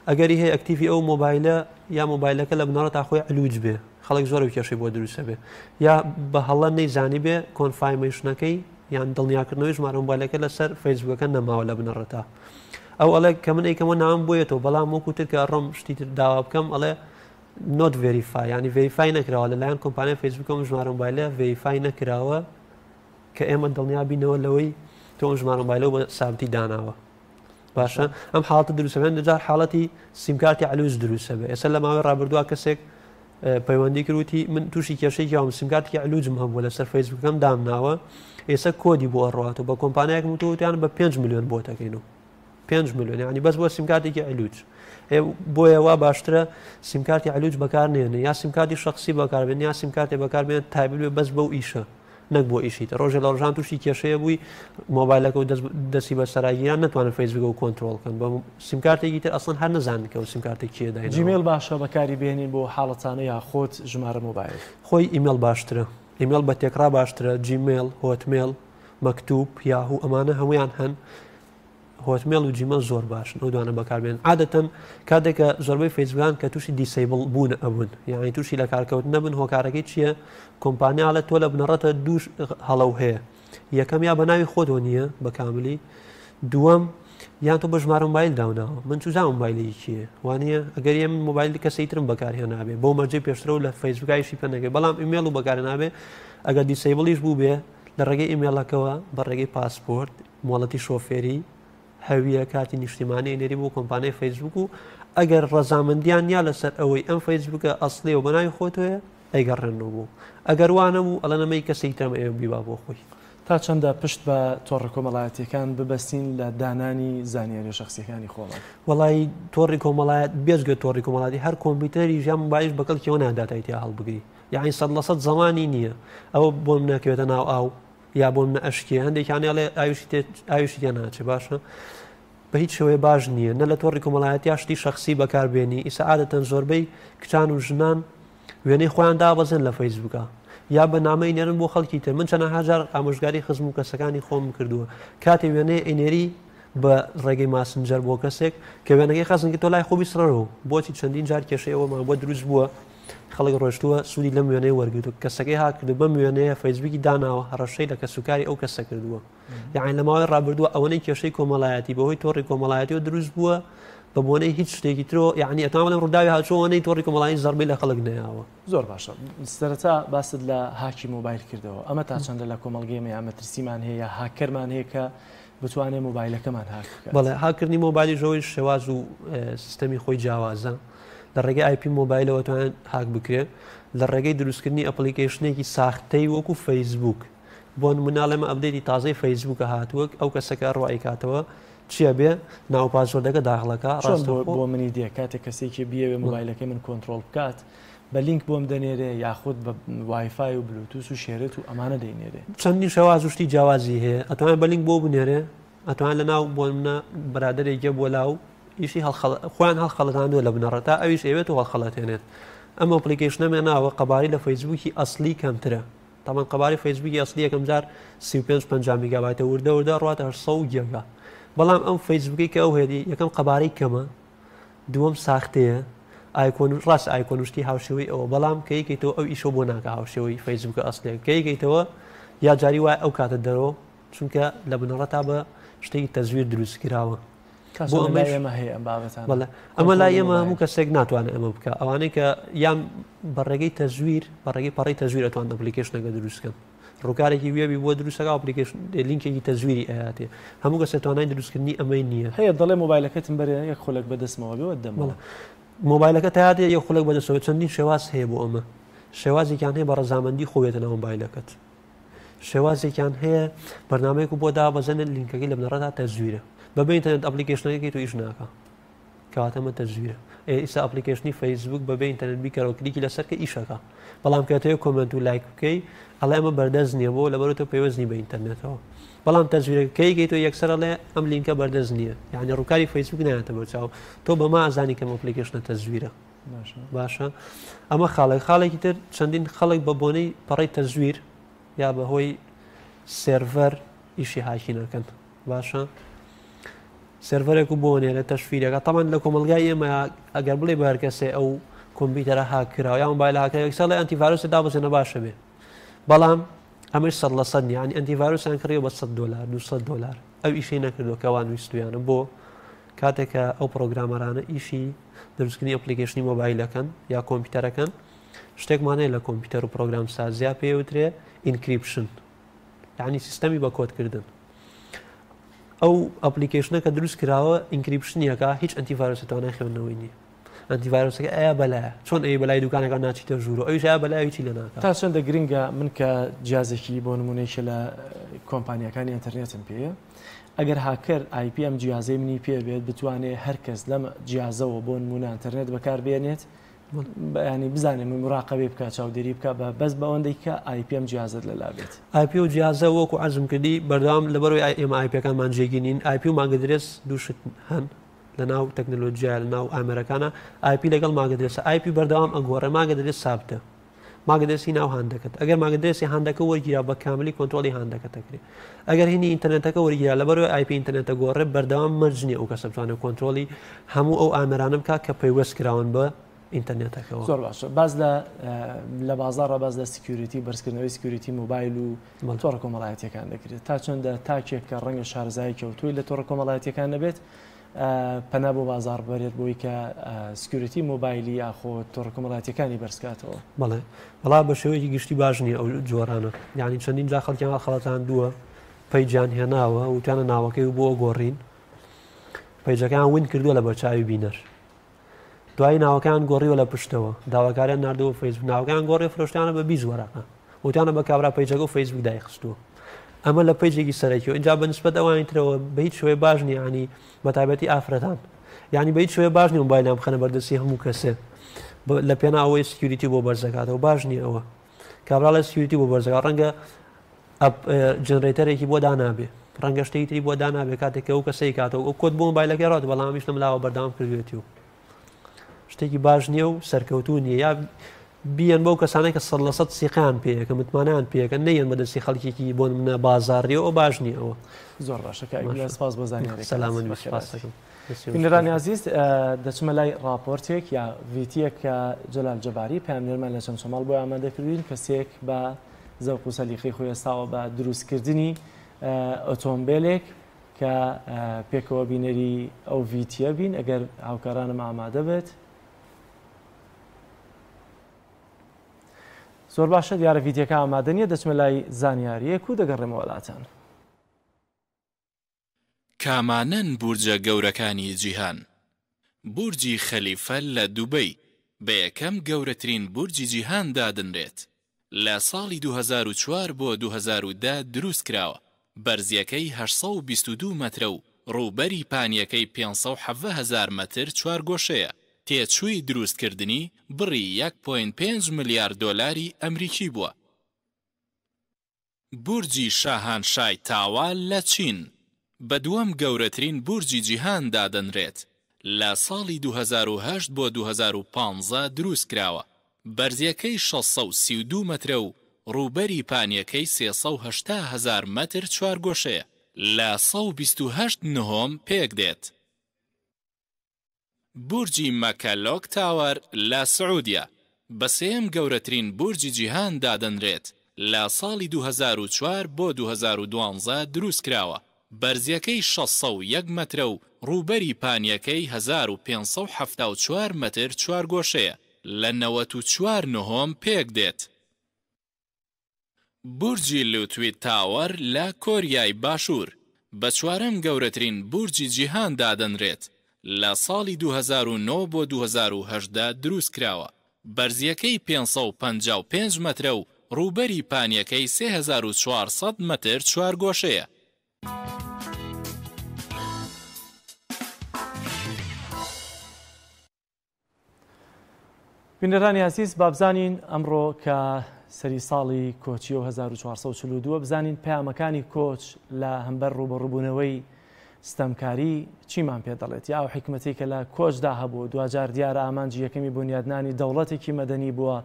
ئەگەری هەیە active ی ئەو مۆبایلە یا مۆبایلەکە لە بنەڕەتا خۆی علوج بێ خەڵک زۆر ئەو کێشەی بۆ دروستە بێ یا بە هەڵە نەیزانی بێ confirmation ەکەی یان دڵنیاکردنەوەی ژمارە مۆبایلەکە لەسەر فەیسبوکەکە نەماوە لە بنەڕەتا ئەو ئەڵێ کە من ئەیکەمەوە ناوم بۆیەتەوە بەڵام وەکو تر کە ئەڕۆم شتی تر داوا بکەم ئەڵێ not verify ینی verify نەکراوە لەلایەن کۆمپانیای فەیسبوکەوە ژمارە مۆبایلە verify نەکراوە کە ئێمە دڵنیا بینەوە لەوەی تۆ ئەم ژمارە مۆبایلە بە سابتی داناوە باشە ئەم حاڵەتە دروستە بێت دەجار حاڵەتی سیمکارتی علوز دروستە بێ ئێستا لە ماوەی ڕابردووە کەسێک پەیوەندی کردوتی من تووشی کێشەی جیاوم سیمکارتێکی علوجم هەبوو لەسەر فەیسبوکەم دامناوە ئێستا کۆدی بۆ ئەڕاتەوە بە کۆمپانیایەکم وتوتیان بە 5 میلیۆن بۆ دەکەین و 5 میلیۆن یعنی بەس بۆ سیمکارتێکی علوج بۆیە وا باشترە سیمکارتی علوج بەکار نێنێ یا سیمکارتی شخصی بەکاربێن یا سیمکارتێ بەکاربێن تایبەت بێ بەس بەو ئیشە نەک بۆ ئیشی تر ڕۆژێ لە ڕۆژان تووشی کێشەیە بووی مۆبایلەکە و دەستی بە سەراگیران نتوانن فەیسبوک و کۆنترۆڵ کەن بە سیمکارتێکی تر ئەسڵەن هەر نەزانن کە ئەو سیمکارتە کێ دایناوە.
جیمەیڵ باشە بەکاری بێنین بۆ حاڵەتانە یا خۆت ژمارە مۆبایل؟
خۆی ئیمێڵ باشترە ئیمێڵ بە تێکڕا باشترە جیمەیڵ هۆتمێڵ مەکتوب یاهو ئەمانە هەمویان هەن هۆتمێڵ و جیمێڵ زۆر باشن ئەو دوانە بەکاربێن عادەتەن کاتێک کە زۆربەی فەیسبوکان کە تووشی disable بوون ئەبوون یعنی تووشی لە کارکەوت نەبن هۆکارەکەی چییە کۆمپانیا ئەڵێ تۆ لە بنەڕەتە دوو هەڵە و هەیە یەکەم یا بە ناوی خۆتەوە نییە بە کاملی دووەم یان تۆ بە ژمارە مۆبایل داوناوە من چوزانم مۆبایلی کێ وانە ئەگەر یە من مۆبایل کەسی ترم بەکارهێنابێ بۆ مەرجەی پێشترەوە لە فەیسبوکایشی پێ نەکەی بەڵام ئیمێڵ و بەکارهێنابێ ئەگەر disable یش بوو بێ لە ڕێگەی ئیمێڵەکەوە بە ڕێگەی پاسپۆرت مۆڵەتی شۆفێری، هەویە، کارتی نیشتیمانی ئەینێری بۆ کۆمپانیای فەیسبوک و ئەگەر ڕەزامەندیان نیا لەسەر ئەوەی ئەم فەیسبوکە ئەسڵیە و بەناوی خۆتەوەیە ئەیگەڕێننەوە بۆ ئەگەر وا نەبوو ئەڵێن ئەمە ی کەسێکی ترە ئەمە ئێوە بیبا بۆ خۆی.
تا چەندە پشت بە تۆڕە کۆمەڵایەتیەکان ببەستین لە دانانی زانیاریە شەخسیەکانی خۆمان؟
وەڵایی تۆڕی کۆمەڵایەت بێجگە تۆڕی کۆمەڵاتی هەر کۆمپیوتەریش یان مۆبایلیش بەکەڵکیەوە نایە داتای تیا هەڵبگری یەعنی 100% زەمانی نییە ئەوە بۆم ناکەوێتە ناو ئاو یا بۆ منە ئەشکێ هەندێکیان ئەڵێ ئاویشی تێ ئاویشی تێ ناچێ باشە بە هیچ شێوەیە باش نییە نە لە تۆڕی کۆمەڵایەتی یا شتی شخصی بەکاربێنی ئیسا عادەتەن زۆربەی کچان و ژنان وێنەی خۆیان دابەزێن لە فەیسبووکە یا بە نامەی نێرن بۆ خەڵکی تر من چەنەها جار ئامۆژگاری خزم و کەسەکانی خۆم کردووە کاتێ وێنەی ئەینێری بە ڕێگەی ماسنجەر بۆ کەسێک کە وێنەکەی خەزن تۆ لای خۆ بیسڕەوە بۆچی چەندین جار کێشەی ئەوەمان بۆ دروست بووە خەڵک ڕۆشتووە سوودی لەم وێنەیە وەرگرتووە کەسەکەی هاک کردو بەم وێنەیە فەیسبووکی داناوە هەڕەشەی لە کەسوکاری ئەو کەسە کردووە یعنی لە ماوەی ڕابردووە ئەوەنەی کێشەی کۆمەڵایەتی بەهۆی تۆڕی کۆمەڵایەتیەوە دروست بووە بە بۆنەی هیچ شتێکی ترۆ یعنی ئەتوانم بڵێم ڕووداوی هاتووە ئەوەنەی تۆڕی کۆمەڵایەتی زەربەی لە خەڵک نەیاوە.
زۆر باشە سەرەتا باست لە هاکی مۆبایل کردەوە ئەمە تا چەندە لە کۆمەڵگەی ئێمە یا مەترسیمان هەیە یا هاککەرمان هەیە کە بتوانێت مۆبایلەکەمان هاک بکات؟
بەڵێ هاککردنی مۆبایلیش ئەوەی شێواز و سیستەمی خۆی جیاوازە لە ڕێگەی ئایپی مۆبایلەوە توانێت هاک بکرێت لە ڕێگەی دروستکردنی application ێکی ساختەی وەکو فەیسبوک بۆ نمونە ئەڵێمە update ی تازەی فەیسبوکە هاتووە ئەو کەسەکە ڕوایی کاتەوە چییە بێ ناو password ەکە داخڵەکە
چۆن بۆ منی دێ کاتێک کەسێکی بیەوێ مۆبایلەکەی من کۆنترۆڵ بکات بە لینک بۆم دەنێرێ یاخود بە وایفای و بلوتوس و شێرت و ئەمانە دەینێرێ
چەندین شێواز و شتی جیاوازی هەیە ئەتوانێت بە لینک بۆ بنێرێ ئەتوان لە ناو بۆ منە برادێکە بۆ لاو ئیشی خۆیان هەڵخەڵەتاندووە لە بنەڕەتا ئەویش ئەوێت و هەڵخەڵەتێنێت ئەم application ەم هێناوە قەبارەی لە فەیسبووکی ئەسلی کەمترە تەبعەن قەبارەی فەیسبووکی ئەسلی یەکەم جار 35 50 میگابایتە وردە وردە ڕواتە 800 گێگا بەڵام ئەم فەیسبووکی کە ئەو هێدی یەکەم قەبارەی کەمە دووەم ساختەیە ئایکۆن ڕاست ئایکۆن شتی هاوشێوەی ئەوە بەڵام کە یەکەیتەوە ئەو ئیشۆ بۆ ناکە هاوشێوەی فەیسبووکە ئەسلێک کە یەکەیتەوە یا جاری وای ئەو کاتە دەرەوە چونکە لە بنەڕەتا بە شتێکی تەزویر دروست کراوە
بۆ ئەمە ئێمە هەیە ئەم بابەتانە
بەڵێ ئەمە لای ئێمە هەموو کەسێک ناتوانێت ئەمە بکە ئەوانەی کە یان بە ڕێگەی تەزویر بە ڕێگەی پەڕی تەزویر ئەتوان application ەکە دروستکەن ڕووکارێکی وێبی بۆ دروستەکە application لینکێکی تەزویری ئەیاتێ هەموو کەسێک توانای دروستکردنی ئەمەی نییە
هەیە دەڵێ مۆبایلەکەتم بەرێ یەک خولەک بەدەستمەوە بێ دەمەوە
مۆبایلەکە تایاتێ یەک خولەک بەدەستەوە چەندین شێواز هەیە بۆ ئەمە شێوازێکیان هەیە بە ڕەزامەندی خۆ بێتە ناو مۆبایلەکەت شێوازێکیان هەیە بەرنامەیەک و بۆ دابەزێنن لینکەکەی لە بنەڕەتا تەزویرە بەبێ ئینتەرنێت application ەکەی تۆ ئیش ناکا. کەواتە ئەمە تەزویرە. ئێ ئیستا application ی فەیسبوک بەبێ ئینتەرنێت بیکەرەوە کلیکی لەسەر کە ئیشەکا بەڵام کە ئەتەوێ comment و لایک بکەی ئەڵێ ئەمە بەردەست نییە بۆ لەبەرئەوەی تۆ پەیوەست نی بە ئینتەرنێتەوە بەڵام تەزویرەکە کەی کەی تۆ یەکسەر ئەڵێ ئەم لینکە بەردەست نییە یعنی ڕووکاری فەیسبوک نایەتە بەرچاو تۆ بەما ئەزانی کەم application ە تەزویرە باشە ئەمە خاڵێک خاڵێکی تر چەندین خەڵک بە بۆنەی پەڕی تەزویر یا بەهۆی سێرڤەر ئیشی hacking ئەکەن باشە سێرڤەرێک و بۆ نێرە تەشفیرەکە تەمان لە کۆمەلگای ئێمە ئەگەر بڵێ بە هەرکەسێ ئەو کۆمپیوتەرە هاک کراوە یا مۆبایل هاک کراوە یەکسەر ئەڵێ ئەنتی ڤایرۆس دابەزێنە باشە بێ بەڵام ئەمەش سەد لە سەد نییە یانی ئەنتی ڤایرۆسیان کڕیوە بە 100 دلار 200 دلار ئەو ئیشەی نەکردووە کە وان ویستویانە بۆ کاتێک کە ئەو programmer انە ئیشی دروستکردنی application ی مۆبایلەکەن یا کۆمپیوتەرەکەن شتێکمان هەیە لە کۆمپیوتەر و پرۆگرام سازیا پێوترێ encryption یعنی سیستەمی بە کۆدکردن ئەو application ە کە دروست کراوە encryption ەکە هیچ ئەنتی ڤایرۆس توانای خوێندنەوەی نییە ئەنتی ڤایرۆسەکە ئایا بەلایە چۆن ئەی بەلای دوکانەکە ناچیتە ژوورەوە ئەویش ئایا بەلای هیچی لە ناکە
تا چەندە گرنگە من کە جیازێکی بۆ نمونەیەکە لە کۆمپانیەکانی ئینتەرنێتم پێیە ئەگەر هاکەر IP ئەم جیازەی منی پێ بێت بتوانێت هەر کەس لەم جیازەوە بۆ نمونە ئینتەرنێت بەکاربێنێت یانی بزانێ من مراقەبەی بکا چاودێری بکا بە بەس بەوەندەی کە IP ئەم جیازەت لەلا بێت.
IP و جیازە وەکو عەرزم کردی بەردەوام لەبەرئەوەی ئای ئێمە IP ەکانمان جێگیر نین IP و MAC address دوو شت هەن لەناو تەکنەلۆجیا لەناو ئامێرەکانە IP لەگەڵ MAC address ە IP بەردەوام ئەگۆڕێ MAC address سابتە MAC address ی ناو هاندەکەت ئەگەر MAC address ی هاندەکە وەرگیرا بە کاملی کۆنترۆڵی هاندەکە دەکرێت ئەگەر هینی ئینتەرنێتەکە وەرگیرا لەبەرئەوەی IP ئینتەرنێتە گۆڕێ بەردەوام مەرج نییە ئەو کەسە بتوانێت کۆنترۆڵی هەموو ئەو ئامێرانە بکات کە پەیوەست کراون بە ئینتەرنێتەکەوە.
زۆر باشە باس لە لە بازاڕە باس لە security بەرزکردنەوەی security مۆبایل و تۆڕە کۆمەڵایەتیەکان دەکرێت تا چەندە تاکێک کە ڕەنگە شارەزایەکی ئەوتۆی لە تۆڕە کۆمەڵایەتیەکان نەبێت پەنا بۆ بازاڕ بەرێت بۆی کە security مۆبایلی یاخۆ تۆڕە کۆمەڵایەتیەکانی بەرزکاتەوە؟
بەڵێ وەڵا بە شێوەیەکی گشتی باش نییە ئەو جۆرانە یعنی چەندین جار خەڵکیان هەڵخەڵەتاندووە page یان هێناوە وتیانە ناوەکەی و بۆ گۆڕین page ەکەیان ون کردووە لە بەرچاوی بینەر دوایی ناوەکان گۆڕیوە لە پشتەوە داواکاریان ناردەوە فەیسبوک ناوەکان گۆڕی فرۆشتیانە بە 20 وەرەقە وتیانە بە کابرا page ەکە و فەیسبوک دایخستووە ئەمە لە page ێکی سەرەکیەوە ئینجا بە نسبەت ئەوانی ترەوە بە هیچ شێوەیە باش نییە ینی بە تایبەتی ئافرەتان یعنی بە هیچ شێوەیە باش نییە مۆبایلیان بخەنە بەردەستی هەموو کەسێ لە پێنا ئەوەی security بۆ بەرزەکاتەوە باش نییە ئەوە کابرا لە security بۆ بەرزەکات ڕەنگە generator ێکی بۆ دانابێ ڕەنگە شتێکی تری بۆ دانابێ کاتێک کە ئەو کەسەی کاتەوە ئەو کۆد بۆ مۆبایلەکەی ڕات بەڵام ئەمیش لەم لاوە بەردەوام کردوێتی و شتێکی باش نییە و سەرکەوتوو نییە یا بیەن بەو کەسانەی کە 100% سیقەیان پێیە کە متمانەیان پێیە کە نەیەن بەدەستی خەڵکێکی بۆ نمونە بازاڕیەوە ئەو باش نییە ئەوە.
زۆر باشە کاک گیان سپاس بۆ زانیاریەکانت.
سەلامەت بی سپاس دەکەم.
بینەرانی ئازیز دەچمە لای ڕاپۆرتێک یا ڤیتیەک کە جەلال جەباری پەیامنێرمان لە چەمچەماڵ بۆی ئامادە کردوین کەسێک بە زەوق و سەلیقەی خۆی هەستاوە بە دروستکردنی ئۆتۆمبێلێک کە پێکەوە بینەری ئەو ڤیتیە بین ئەگەر هاوکارانم ئامادە بێت. زۆر باشە دیارە ڤیدیۆکە ئامادە نییە دەچمە لای زانیاریەک و دەگەڕێمەوە لاتان.
کامانەن بورجە گەورەکانی جیهان؟ بورجی خەلیفە لە دوبەی بە یەکەم گەورەترین بورجی جیهان دادەنرێت، لە ساڵی 2004 بۆ 2010 دروستکراوە، بەرزییەکەی 822 مەترە و ڕووبەری پانییەکەی 517 هەزار مەتر چوارگۆشەیە، تێچووی دروستکردنی بڕی یەک point پێنج ملیار دۆلاری ئەمریکی بووە. بورجی شاهانشای تاوا لە چین بە دووەم گەورەترین بورجی جیهان دادەنرێت، لە ساڵی 2008 بۆ 2015 دروستکراوە، بەرزییەکەی 632 مەترە و ڕووبەری پانییەکەی 380 هەزار مەتر چوارگۆشەیە، لە 128 نهۆم پێکدێت. بورجی مەکە Lock Tower لە سعودیە، بە سێیەم گەورەترین بورجی جیهان دادەنرێت، لە ساڵی 2004 بۆ 2012 دروستکراوە، بەرزییەکەی 601 مەترە و ڕووبەری پانییەکەی 1574 مەتر چوارگۆشەیە، لە 94 نهۆم پێکدێت. بورجی Lotte Tower لە کۆریای باشوور، بە چوارەم گەورەترین بورجی جیهان دادەنرێت، لە ساڵی 2009 بۆ 2018 دروستکراوە، بەرزییەکەی 555 مەترە و ڕووبەری پانییەکەی 3400 مەتر چوارگۆشەیە.
بینەرانی ئازیز با بزانین ئەمڕۆ کە سەری ساڵی کۆچیە و 1442 بزانین پەیامەکانی کۆچ لە هەمبەر ڕووبەڕووبوونەوەی ستەمکاری چیمان پێ دەڵێت یا ئەو حیکمەتەی کە لە کۆچدا هەبوو دواجار دیارە ئامانجی یەکەمی بونیادنانی دەوڵەتێکی مەدەنی بووە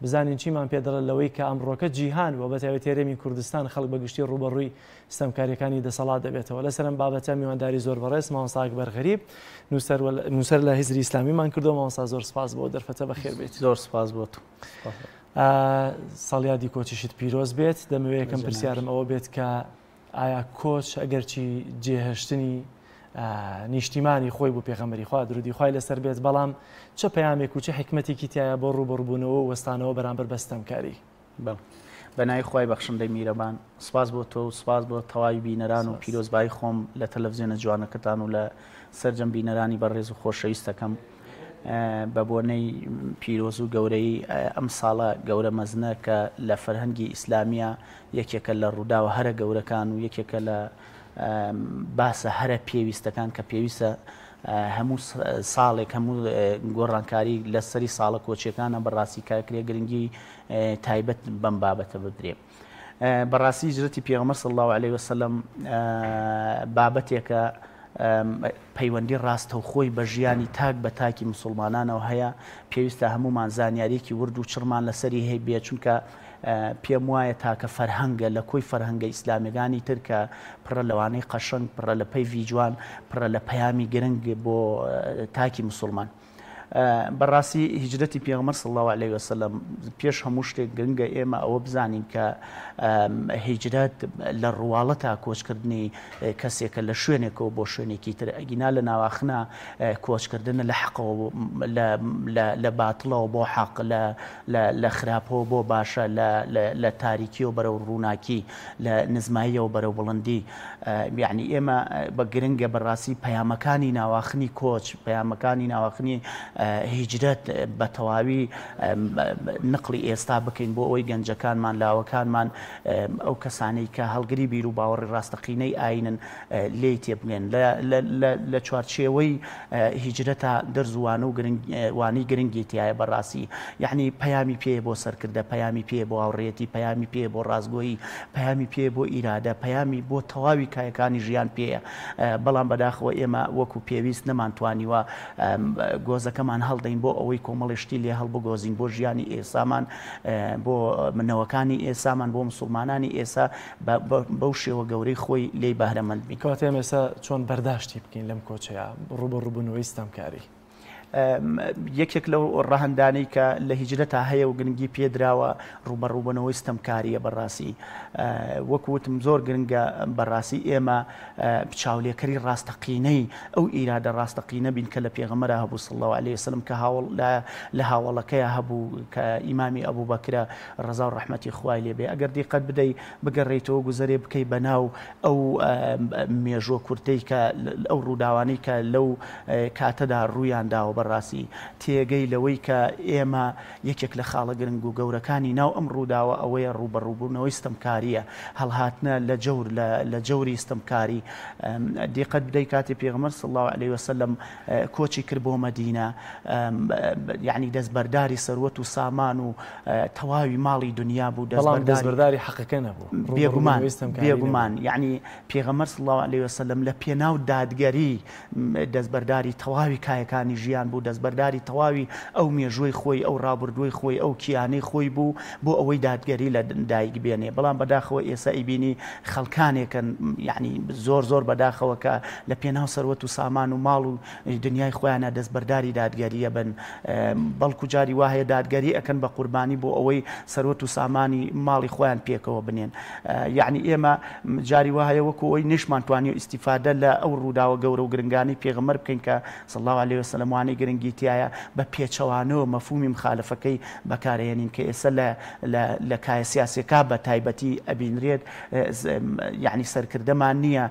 بزانین چیمان پێ دەڵێت لەوەی کە ئەمڕۆکە جیهان و بەتایبەتی هەرێمی کوردستان خەڵک بە گشتی ڕووبەڕووی ستەمکاریەکانی دەسەڵات دەبێتەوە لەسەر ئەم بابەتە میوانداری زۆر بەڕێز مامۆستا ئەکبەر غەریب نووسەر نووسەر لە هزری ئیسلامیمان کردو مامۆستا زۆر سپاس بۆ دەرفەتە بەخێر بێت
زۆر سپاس بۆ تو
ساڵیادی کۆچیشت پیرۆز بێت دەمەوێت یەکەم پرسیارم ئەوە بێت کە ئایا کۆچ ئەگەرچی جێهێشتنی نیشتیمانی خۆی بوو پێغەمبەری خوا درودی خوای لەسەر بێت بەڵام چ پەیامێک و چ حیکمەتێکی تایە بۆ ڕووبەڕووبوونەوە و وەستانەوە بەرامبەر بە ستەمکاری؟
بەڵێ. بە ناوی خوای بەخشندەی میرەبان سپاس بۆ تۆ و سپاس بۆ تەواوی بینەران و پیرۆزبایی خۆم لە تەلەفزیۆنە جوانەکەتان و لە سەرجەم بینەرانی بەڕێز و خۆشەویست دەکەم. بە بۆنەی پیرۆز و گەورەی ئەم ساڵە گەورە مەزنە کە لە فەرهەنگی ئیسلامیە یەکێکە لە ڕووداوە هەرە گەورەکان و یەکێکە لە باسە هەرە پێویستەکان کە پێویستە هەموو ساڵێک هەموو گۆڕانکاری لە سەری ساڵە کۆچیەکانە بەڕاستی کاکرێ گرنگی تایبەت بەم بابەتە بدرێ. بەڕاستی هیجرەتی پێغەمبەر صلی اللە علیە وسلم بابەتێکە پەیوەندی ڕاستەوخۆی بە ژیانی تاک بە تاکی مسلمانانەوە هەیە پێویستە هەمومان زانیاریەکی ورد و چڕمان لەسەری هەیبێ چونکە پێم وایە تاکە فەرهەنگە لە کۆی فەرهەنگە ئیسلامیەکانی تر کە پڕە لەوانەی قەشەنگ پڕە لە پەیڤی جوان پڕە لە پەیامی گرنگ بۆ تاکی مسلمان. بەڕاستی هیجرەتی پێغەمبەر صلی اللە علیە وسلم پێش هەموو شتێک گرنگە ئێمە ئەوە بزانین کە هیجرەت لە ڕواڵەتا کۆچکردنی کەسێکە لە شوێنێکەوە بۆ شوێنێکی تر ئەگینا لە ناواخنا کۆچکردنە لە حەقەوە لە باتڵەوە بۆ حەق لە خراپەوە بۆ باشە لە تاریکیەوە بەرەو ڕووناکی لە نزماییەوە بەرەو بڵندی یەعنی ئێمە بە گرنگە بەڕاستی پەیامەکانی ناواخنی کۆچ، پەیامەکانی ناواخنی هیجرەت بە تەواوی نقڵی ئێستا بکەین بۆ ئەوەی گەنجەکانمان، لاوەکانمان، ئەو کەسانەی کە هەڵگری بیر و باوەڕی ڕاستەقینەی ئایینن لێی تێبگەن. لە چوارچێوەی هیجرەتا دەرز و وانە و وانەی گرنگی تیایە بەڕاستی یەعنی پەیامی پێیە بۆ سەرکردە، پەیامی پێیە بۆ هاوڕێیەتی، پەیامی پێیە بۆ ڕاستگۆیی، پەیامی پێیە بۆ ئیرادە، پەیامی بۆ تەواوی کایەکانی ژیان پێیە، بەڵام بەداخەوە ئێمە وەکو پێویست نەمانتوانیوە گۆزەکەمان هەڵدەین بۆ ئەوەی کۆمەڵی شتی لێ هەڵبگۆزین بۆ ژیانی ئێسامان، بۆ نەوەکانی ئێسامان، بۆ مسوڵمانانی ئێسا بەو شێوە گەورەی خۆی لێی بەهرەمەند بین.
کەواتە ئێمە ئێستا چۆن بەرداشتی بکەین لەم کۆچەیە ڕووبەڕووبوونەوەی ستەمکاری؟
یەکێک لەو ڕەهەندانەی کە لە هیجرەتا هەیە و گرنگی پێدراوە ڕووبەڕووبوونەوەی ستەمکارییە بەڕاستی وەک وتم زۆر گرنگە بەڕاستی ئێمە چاولێکەری ڕاستەقینەی ئەو ئیرادە ڕاستەقینە بین کە لە پێغەمبەرا هەبوو صلی الله علیه وسلم کە هاوڵ لە هاوەڵەکەیا هەبوو کە ئیمامی ئەبوبەکرە ڕەزا و ڕەحمەتی خوای لێ بێ ئەگەر دیقەت بدەی بگەڕێیتەوە گوزەرێ بکەی بەناو ئەو مێژووە کورتەی کە ئەو ڕووداوانەی کە لەو کاتەدا ڕوویان داوە بەڕاستی تێگەی لەوەی کە ئێمە یەکێک لە خاڵە گرنگ و گەورەکانی ناو ئەم ڕووداوە ئەوەیە ڕووبەڕووبوونەوەی ستەمکارییە هەڵهاتنە لە جەور لە جەوری ستەمکاری دیقەت بدەی کاتێ پێغەمبەر صلی اللە علیه وسلم کۆچی کرد بۆ مەدینە یعنی دەستبەرداری سەروەت و سامان و تەواوی ماڵی دنیا بوو
بەڵام دەستبەرداری حەقەکە نەبوو
بێگومان بێگومان یعنی پێغەمبەر صلی اللە علیە وسلم لە پێناو دادگەری دەستبەرداری تەواوی کایەکانی ژیان بوو، دەستبەرداری تەواوی ئەو مێژووی خۆی، ئەو ڕابردووی خۆی، ئەو کیانەی خۆی بوو بۆ ئەوەی دادگەری لە دایک بێنێ. بەڵام بەداخەوە ئێستا ئەیبینی خەڵکانێکن یەعنی زۆر زۆر بەداخەوە کە لە پێناو سەروەت و سامان و ماڵ و دنیای خۆیانا دەستبەرداری دادگەریە بن، بەڵکو جاری وا هەیە دادگەری ئەکەن بە قوربانی بۆ ئەوەی سەروەت و سامانی ماڵی خۆیان پێکەوە بنێن. یەعنی ئێمە جاری وا هەیە وەکو ئەوەی نەشمانتوانیوە ئیستیفادە لە ئەو ڕووداوە گەورە و گرنگانەی پێغەمبەر بکەین کە صلی اللە علیە وسلم وانەی گرنگی تیایە بە پێچەوانەوە مەفهومی مخالفەکەی بەکارئەهێنین کە ئێستا لە لە لە کایە سیاسیەکا بە تایبەتی ئەبینرێت یەعنی سەرکردەمان نییە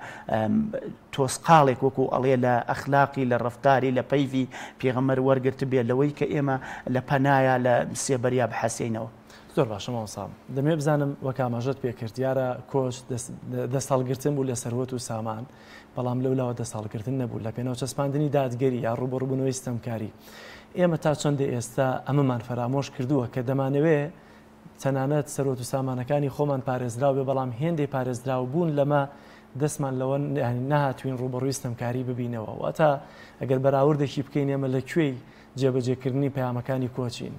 تۆزقاڵێک وەکو ئەڵێ لە ئەخلاقی لە ڕەفتاری لە پەیڤی پێغەمبەر وەرگرتبێ لەوەی کە ئێمە لە پەنایا لە سێبەریا بحەسێینەوە.
زۆر باشە مامۆستا دەمەوێت بزانم وەک ئاماژەت پێ کرد دیارە کۆچ دەست هەڵگرتن بوو لە سەروەت و سامان بەڵام لەولاوە دەست هەڵگرتن نەبوو لە پێناو چەسپاندنی دادگەری یا ڕووبەڕووبوونەوەی ستەمکاری. ئێمە تا چەندە ئێستا ئەمەمان فەرامۆش کردووە کە دەمانەوێ تەنانەت سەروەت و سامانەکانی خۆمان پارێزراو بێ بەڵام هێندەی پارێزراو بوون لەمە دەستمان لەوە نەهاتوین ڕووبەڕووی ستەمکاری ببینەوە واتە ئەگەر بەراوردێکی بکەین ئێمە لە کوێی جێبەجێکردنی پەیامەکانی کۆچین؟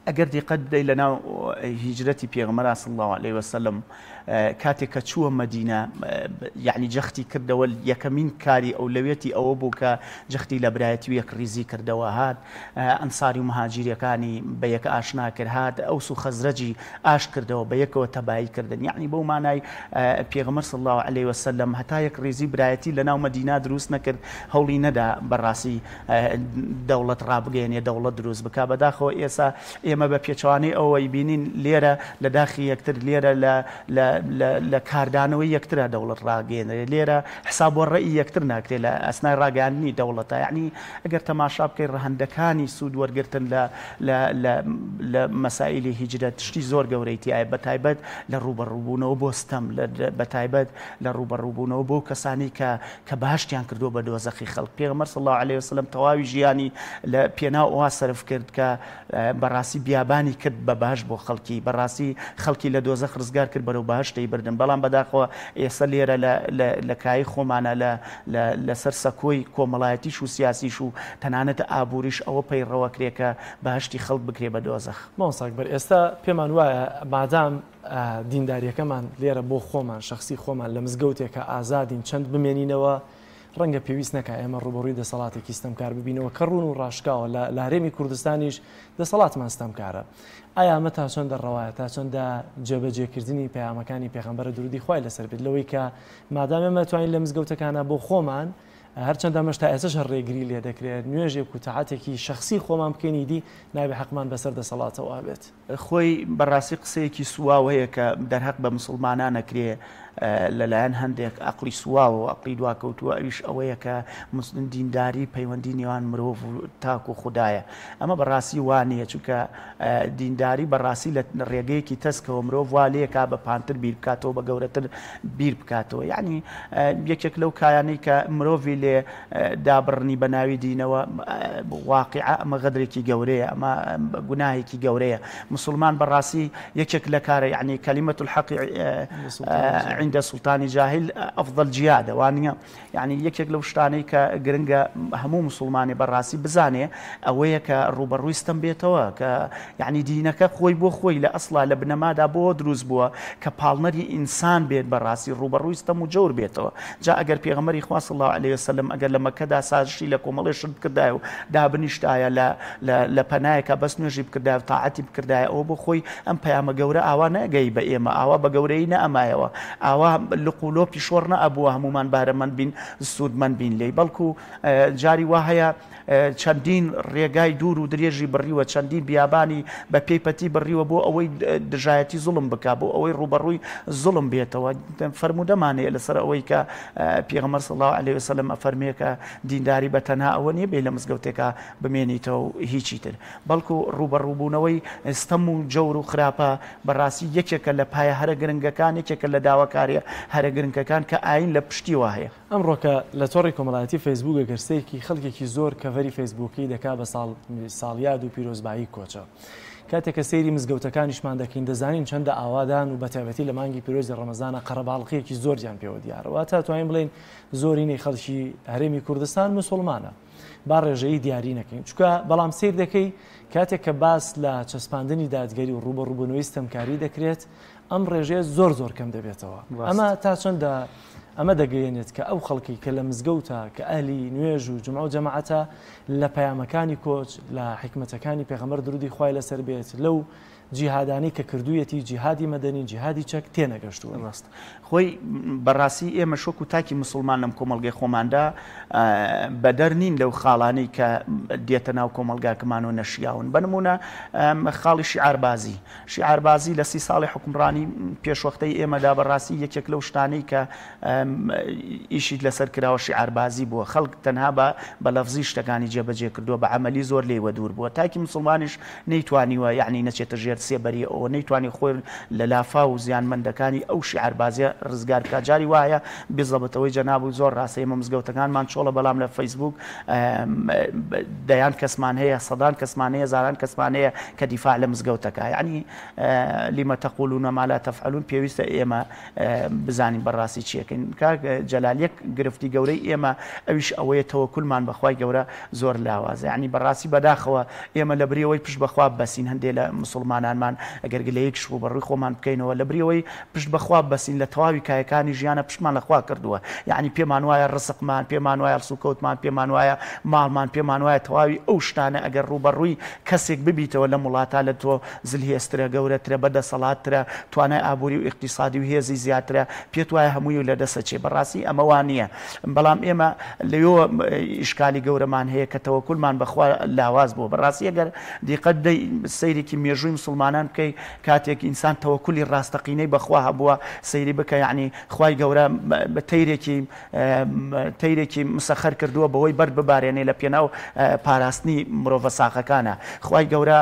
ئەگەر دیقەت بدەی لەناو هیجرەتی پێغەمبەرا صلی اللە علیە وسلم کاتێک کە چووە مەدینە یعنی جەختی کردەوە یەکەمین کاری ئەولەویەتی ئەوە بوو کە جەختی لە برایەتی و یەکڕیزی کردەوە هات ئەنساری و مهاجیرەکانی بە یەک ئاشنا کرد هات ئەوس و خەزرەجی ئاشت کردەوە بە یەکەوە تەبایی کردن یعنی بەو مانای پێغەمبەر صلی اللە علیە وسلم هەتا یەکڕیزی برایەتی لەناو مەدینە دروست نەکرد هەوڵی نەدا بەڕاستی دەوڵەت ڕابگەیەنێ دەوڵەت دروست بکا بەداخەوە ئێسا ئێمە بە پێچەوانەی ئەوەی بینین لێرە لە داخی یەکتر لێرە لە لە لە لە کاردانەوەی یەکترە دەوڵەت ڕاگەیەنرێ لێرە حساب بۆ ڕەئی یەکتر ناکرێ لە ئەسنای ڕاگەیاندنی دەوڵەتە یعنی ئەگەر تەماشا بکەی ڕەهەندەکانی سوود وەرگرتن لە لە لە لە مەسائیلی هیجرەت شتی زۆر گەورەی تیایە بە تایبەت لە ڕووبەڕووبوونەوە بۆ ستەم لە بە تایبەت لە ڕووبەڕووبوونەوە بۆ کەسانی کە کە بەهەشتیان کردووە بە دۆزەخی خەڵک. پێغەمبەر صلی اللە علیە وسلم تەواوی ژیانی لە پێناو ئەوە سەرف کرد کە بەڕاستی بیابانی کرد بە بەهەشت بۆ خەڵکی، بەڕاستی خەڵکی لە دۆزەخ ڕزگار کرد بەرەو بەهەشت دەیبردن، بەڵام بەداخەوە ئێستا لێرە لە لە لە کایەی خۆمانە لە لە لەسەر سەکۆی کۆمەڵایەتیش و سیاسیش و تەنانەت ئابووریش ئەوە پەیڕەوەکرێ کە بەهەشتی خەڵک بکرێ بە دۆزەخ.
مامۆستا ئەکبەر ئێستا پێمان وایە مادام دینداریەکەمان لێرە بۆ خۆمان شەخسی خۆمان لە مزگەوتێکە ئازادین چەند بمێنینەوە ڕەنگە پێویست نەکا ئێمە ڕوبەڕووی دەسەڵاتێکی ستەمکار ببینەوە کە ڕوون و ڕاشکاوە لە هەرێمی کوردستانیش دەسەڵاتمان ستەمکارە ئایا ئەمە تا چەندە ڕەوایە تا چەندە جێبەجێکردنی پەیامەکانی پێغەمبەرە درودی خوای لەسەر بێت لەوەی کە مادام ئێمە توانین لە مزگەوتەکانە بۆ خۆمان هەرچەندە ئەمەش تا ئێستاش هەر ڕێگری لێ دەکرێت نوێژێک و تاعەتێکی شەخسی خۆمان بکەین ئیدی نابێ حەقمان بەسەر دەسەڵاتەوە هەبێت.
خۆی بەڕاستی قسەیەکی سواو هەیە کە دەرهەق بە مسوڵمانان ئەکرێ لەلایەن هەندێک ئەقڵی سواوەوە ئەقڵی دواکەوتووە ئەویش ئەوەیە کە دینداری پەیوەندی نێوان مرۆڤ و تاک و خودایە ئەمە بەڕاستی وا نییە چونکە دینداری بەڕاستی لە ڕێگەیەکی تەسکەوە مرۆڤ وا لێکا بە پانتر بیر بکاتەوە بە گەورەتر بیر بکاتەوە یعنی یەکێک لەو کایانەی کە مرۆڤی لێ دابڕنی بە ناوی دینەوە واقیعە ئەمە غەدرێکی گەورەیە ئەمە گوناهێکی گەورەیە مسلمان بەڕاستی یەکێک لە کارە یعنی کەلیمەت الحق عند سلطانی جاهل ئەفضل جیادە وانە یعنی یەکێک لەو شتانەی کە گرنگە هەموو مسلمانێ بەڕاستی بزانێ ئەوەیە کە ڕووبەڕووی ستەم بێتەوە کە یعنی دینەکە خۆی بۆ خۆی لە ئەسڵا لە بنەمادا بۆ دروست بووە کە پاڵنەری ئینسان بێت بەڕاستی ڕووبەڕووی ستەم و جەور بێتەوە جا ئەگەر پێغەمبەری خوا صلی اللە علیە وسلم ئەگەر لە مەککەدا سازشی لە کۆمەڵێ شت بکردایە و دابنیشتایە لە لە لە پەنایەکا بەس نوێژی بکردایە و تاعەتی بکردایە ئەوە بۆ خۆی ئەم پەیامە گەورە ئاوا نەئەگەیی بە ئێمە ئاوا بە گەورەیی نەئەمایەوە ئاوا لق و لۆپی شۆڕ نەئەبووە هەموومان بەهرەمەند بین سوودمەند بین لێی بەڵکو جاری وا هەیە چەندین ڕێگای دوور و درێژی بڕیوە، چەندین بیابانی بە پێی پەتی بڕیوە بۆ ئەوەی دژایەتی زوڵم بکا، بۆ ئەوەی ڕووبەڕووی زوڵم بێتەوە. فەرموودەمان هەیە لەسەر ئەوەی کە پێغەمبەر صلی اللە علیە وسلم ئەفەرموێ کە دینداری بە تەنها ئەوە نییە بێی لە مزگەوتێکا بمێنیتەوە و هیچی تر، بەڵکو ڕووبەڕووبوونەوەی ستەم و جەور و خراپە بەڕاستی یەکێکە لە پایە هەرە گرنگەکان، یەکێکە لە داواکارییە هەرە گرنکەکان کە ئایین لە پشتیەوە هەیە.
ئەمڕۆکە لە تۆڕی کۆمەڵایەتی فەیسبووک ئەگەر سەیرکی خەڵکێکی زۆر کەڤەری فەیسبووکی دەکا بە ساڵ ساڵیاد و پیرۆزبایی کۆچە. کاتێک کە سەیری مزگەوتەکانیشمان دەکەین دەزانین چەندە ئاوادان و بەتایبەتی لە مانگی پیرۆزی ڕەمەزانە قەرەباڵغییەکی زۆریان پێوە دیارە. واتە توانین بڵێین زۆرینەی خەڵکی هەرێمی کوردستان مسوڵمانە. با ڕێژەیی دیاری نەکەین چونکە بەڵام سەیر دەکەی کاتێک کە باس لە چەسپاندنی دادگەری و ڕووبەڕووبوونەوەی ستەمکاری دەکرێت ئەم ڕێژەیە زۆر زۆر کەم دەبێتەوە. ئەمە تا چەندە ئەمە دەگەیەنێت کە ئەو خەڵکەی کە لە مزگەوتە، کە ئەهلی نوێژ و جومعە و جەماعەتە، لە پەیامەکانی کۆچ، لە حیکمەتەکانی پێغەمبەر درودی خوای لەسەر بێت، لەو جیهادانەی کە کردوویەتی، جیهادی مەدەنی، جیهادی چەک، تێنەگەشتوون.
ڕاستە. خۆی بەڕاستی ئێمەش وەکو تاکی موسڵمان لەم کۆمەڵگەی خۆماندا بەدەر نین لەو خاڵانەی کە دێتە ناو کۆمەڵگاکەمان و نەشیاون. بە نموونە خاڵی شیعاربازی. شیعاربازی لە سی ساڵی حوکمڕانی پێشوەختەی ئێمەدا بەڕاستی یەکێک لەو شتانەی کە ئیشی لەسەر کراوە شیعاربازی بووە. خەڵک تەنها بە بە لەفزی شتەکانی جێبەجێ کردووە، بە عەمەلی زۆر لێی وەدوور بووە. تاکی موسڵمانیش نەیتوانیوە یەعنی نەچێتە ژێر. سێبەری ئەوە نەیتوانی خۆی لە لافاو و زیانمەندەکانی ئەو شیعاربازیە ڕزگار بکات. جاری وایە بیزەبت ئەوەی جەنابت زۆر ڕاستە ئێمە مزگەوتەکانمان چۆڵە بەڵام لە فەیسبووک دەیان کەسمان هەیە سەدان کەسمان هەیە هەزاران کەسمان هەیە کە دیفاع لە مزگەوتەکە یعنی لما تقولون ما لا تفعلون پێویستە ئێمە بزانین بەڕاستی چیەکەین کاک جەلال یەک گرفتی گەورەی ئێمە ئەویش ئەوەیە تەوەکولمان بەخوای گەورە زۆر لاوازە یعنی بەڕاستی بەداخەوە ئێمە لە بریەوەی پشت بەخوا بەسین هەندێ لە مسوڵمانانمان ئەگەر گلەیەکیش ڕووبەڕووی خۆمان بکەینەوە لە بریەوەی پشت بەخوا بەسین لە تەواوی کایەکانی ژیانە پشتمان لە خوا کردووە یعنی پێمان وایە ڕزقمان پێمان وایە هەڵسوکەوتمان پێمان وایە ماڵمان پێمان وایە تەواوی ئەو شتانە ئەگەر ڕووبەڕووی کەسێک ببیتەوە لەم وڵاتە لە تۆ زلهێزترە، گەورەترە، بە دەسەڵاتترە، توانای ئابووری و ئیقتیسادی و هێزی زیاترە، پێت وایە هەمووی لە دەست ئەچێ. بەڕاستی ئەمە وا نییە. بەڵام ئێمە لەوێوە ئیشکالی گەورەمان هەیە کە تەوەکولمان بە خوا لاواز بووە. بەڕاستی ئەگەر دیقەت بدەی سەیرێکی مێژووی موسڵمانان بکەی کاتێک ئینسان تەوەکولی ڕاستەقینەی بە خوا هەبووە سەیری بکە یەعنی خوای گەورە تەیرێکی تەیرێکی مسەخەر کردووە بەوەی بەرد ببارێنێ لە پێناو پاراستنی مرۆڤە ساغەکانە. خوای گەورە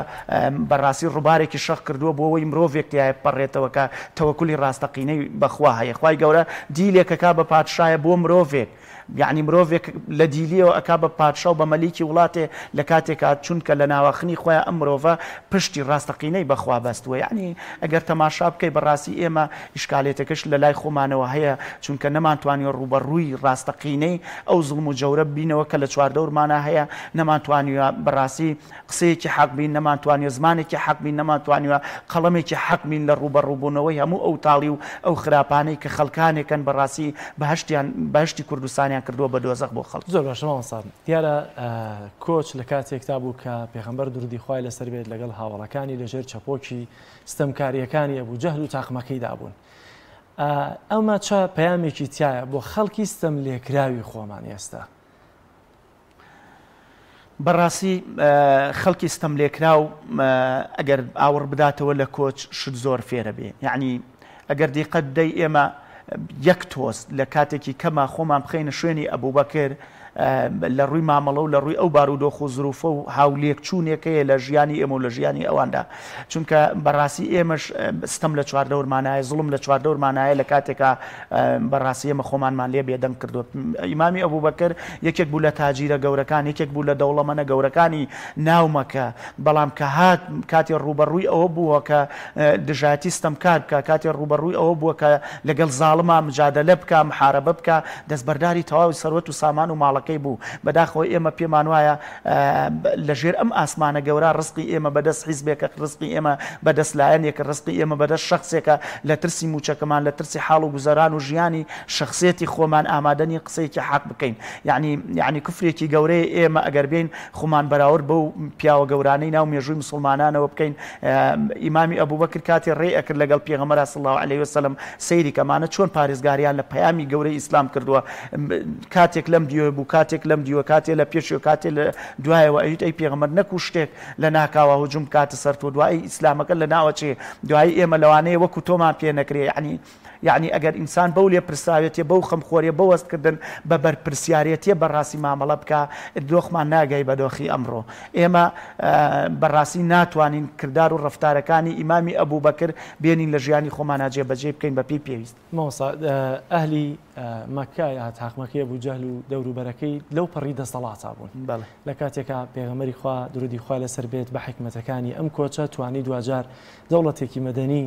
بەڕاستی ڕووبارێکی شەق کردووە بۆ ئەوەی مرۆڤێک تیایا بپەڕێتەوە کە تەوەکولی ڕاستەقینەی بە خوا هەیە. خوای گەورە دیلێک ئەکا بە پادشایە بۆ مرۆڤێک. یەعنی مرۆڤێک لە دیلیەوە ئەکا بە پادشا و بە مەلیکی وڵاتێ لە کاتێکا چونکە لە ناواخنی خۆیا ئەم مرۆڤە پشتی ڕاستەقینەی بە خوا بەستووە. یەعنی ئەگەر تەماشا بکەی بەڕاستی ئێمە ئیشکالێتەکەش لە لای خۆمانەوە هەیە، چونکە نەمانتوانیوە ڕووبەڕووی ڕاستەقینەی ئەو زوڵم و جەورە ببینەوە کە لە چواردەورمانا هەیە، نەمانتوانیوە بەڕاستی قسەیەکی حەق بین، نەمانتوانیوە زمانێکی حەق بین، نەمانتوانیوە قەڵەمێکی حەق بین لە ڕووبەڕووبوونەوەی هەموو ئەو تاڵی و ئەو خراپانەی کە خەڵکانێکن بەڕاستی بەهەشتیان بەهەشتی کوردستانیان کردووە بە دۆزەخ بۆ خەڵک.
زۆر باشە مامۆستا، دیارە کۆچ لە کاتێکدا بوو کە پێغەمبەر دروودی خوای لەسەر بێت لەگەڵ هاوەڵەکانی لەژێر چەپۆکی ستەمکارییەکانی ئەبو جەهل و تاقمەکەیدا بوون. ئەمە چە پەیامێکی تیایە بۆ خەڵکی ستەملێکراوی خۆمان ئێستا؟
بەڕاستی خەڵکی ستەملێکراو ئەگەر ئاوڕ بداتەوە لە کۆچ شت زۆر فێرە بێ یعنی ئەگەر دیقەت بدەی ئێمە یەک تۆز لە کاتێکی کەما خۆمان بخەینە شوێنی ئەبوبەکر لە ڕووی مامەڵە و لە ڕووی ئەو بارودۆخ و زروفە و هاولێکچوونێک هەیە لە ژیانی ئێمە و لە ژیانی ئەواندا چونکە بەڕاستی ئێمەش ستەم لە چواردەورمانایە زوڵم لە چواردەورمانایە لە کاتێکا بەڕاستی ئێمە خۆمانمان لێ بێدەنگ کردووە ئیمامی ئەبوبەکر یەکێک بوو لە تاجیرە گەورەکان یەکێک بوو لە دەوڵەمەنە گەورەکانی ناو مەکە بەڵام کە هات کاتێ ڕووبەڕووی ئەوە بووە کە دژایەتی ستەمکار بکا، کاتێ ڕووبەڕووی ئەوە بووە کە لەگەڵ زاڵما مجادەلە بکا، محارەبە بکا، دەستبەرداری تەواوی سەروەت و سامان و ماڵەکەی بوو. بەداخەوە ئێمە پێمان وایە لە ژێر ئەم ئاسمانە گەورە ڕزقی ئێمە بەدەست حیزبێکە، ڕزقی ئێمە بەدەست لایەنێکە، ڕزقی ئێمە بەدەست شەخسێکە، لە ترسی مووچەکەمان، لە ترسی حاڵ و گوزەران و ژیانی شەخسیەتی خۆمان ئامادە نین قسەیەکی حەق بکەین. یەعنی یەعنی کوفرێکی گەورەیە ئێمە ئەگەر بێین خۆمان بەراورد بەو پیاوە گەورانەی ناو مێژووی مسوڵمانانەوە بکەین، ئیمامی ئەبوبەکر کاتێ ڕێی ئەکرد لەگەڵ پێغەمبەرا صلی اللە علیە وسلم سەیری کە ئەمانە چۆن پارێزگاریان لە پەیامی گەورەی ئیسلام کردووە کاتێک لەم دیوە بوو کاتێک لەم دیوە کاتێ لە پێشیەوە کاتێ لە دوایەوە ئەیوت ئەی پێغەمبەر نەکو شتێک لە ناکاوە هجوم بکاتە سەر تۆ دوایی ئیسلامەکە لە ناوەچێ دوایی ئێمە لەوانەیە وەکو تۆمان پێ نەکرێ یعنی یەعنی ئەگەر ئینسان بەو لێپرسراوێتیە، بەو خەمخۆریە، بەو هەستکردن بە بەرپرسیارێتیە بە ڕاستی مامەڵە بکا، دۆخمان ناگای بە دۆخی ئەمڕۆ. ئێمە بە ڕاستی ناتوانین کردار و ڕەفتارەکانی ئیمامی ئەبوبەکر بێنین لە ژیانی خۆمانا جێبەجێی بکەین بە پێی پێویست.
مامۆستا ئەهلی مەککە یا تاقمەکەی ئەبو جەهل و دەوروبەرەکەی لەو پەڕی دەسەڵاتا بوون.
بەڵێ.
لە کاتێکا پێغەمبەری خوا درودی خوای لەسەر بێت بە حیکمەتەکانی ئەم کۆچە توانی دواجار دەوڵەتێکی مەدەنی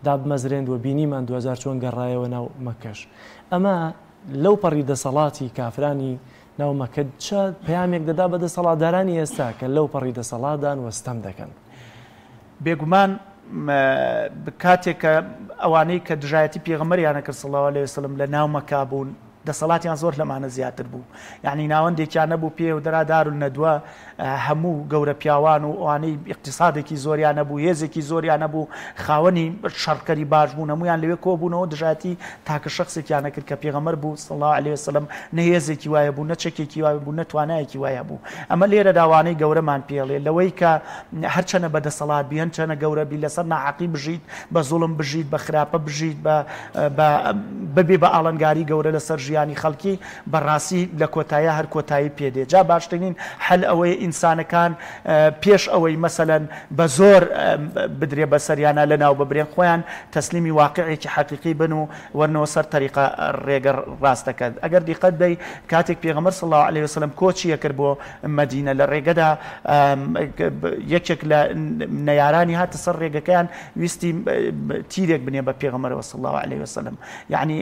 دابمەزرێند و بینیمان دواجار چۆن گەڕایەوە ناو مەککەش. ئەمە لەو پەڕی دەسەڵاتی کافرانی ناو مەککە چ پەیامێک دەدا بە دەسەڵاتدارانی ئێستا کە لەو پەڕی دەسەڵاتدان و ستەم دەکەن؟
بێگومان کاتێک کە ئەوانەی کە دژایەتی پێغەمبەریان ئەکرد صلی اللە علیه وسلم لە ناو مەککە بوون دەسەڵاتیان زۆر لەمانە زیاتر بوو یعنی ناوەندێکیان نەبوو پێ و دەرا دار الندوە هەموو گەورە پیاوان و ئەوانەی ئیقتیسادێکی زۆریان هەبوو، هێزێکی زۆریان هەبوو، خاوەنی شەڕکەری باش بوون، هەموویان لەوێ کۆبوونەوە دژایەتی تاکە شەخسێکیان ئەکرد کە پێغەمبەر بوو صلی اللە علیە وسلم، نە هێزێکی وای هەبوو، نە چەکێکی وای هەبوو، نە توانایەکی وای هەبوو. ئەمە لێرەدا وانەی گەورەمان پێ ئەڵێ لەوەی کە هەرچەنە بە دەسەڵات بی، هەرچەنە گەورە بی، لەسەر ناحەقی بژیت، بە زوڵم بژیت، بە خراپە بژیت، بە بە ببێ بە ئاڵنگاری گەورە لەسەر. ژیانی خەڵکی بەڕاستی لە کۆتاییا هەر کۆتایی پێ دێ جا باشترین حەل ئەوەیە ئینسانەکان پێش ئەوەی مەسەلەن بە زۆر بدرێ بەسەریانا لەناو ببرێن خۆیان تەسلیمی واقعێکی حەقیقی بن و وەرنەوە سەر تەریقە ڕێگە ڕاستەکە ئەگەر دیقەت بەی کاتێک پێغەمبەر صلی اللە علیە وسلم کۆچی ئەکرد بۆ مەدینە لە ڕێگەدا یەکێک لە نەیارانی هاتە سەر ڕێگەکەیان ویستی تیرێک بنێ بە پێغەمبەرەوە صلی اللە علیە وسلم یعنی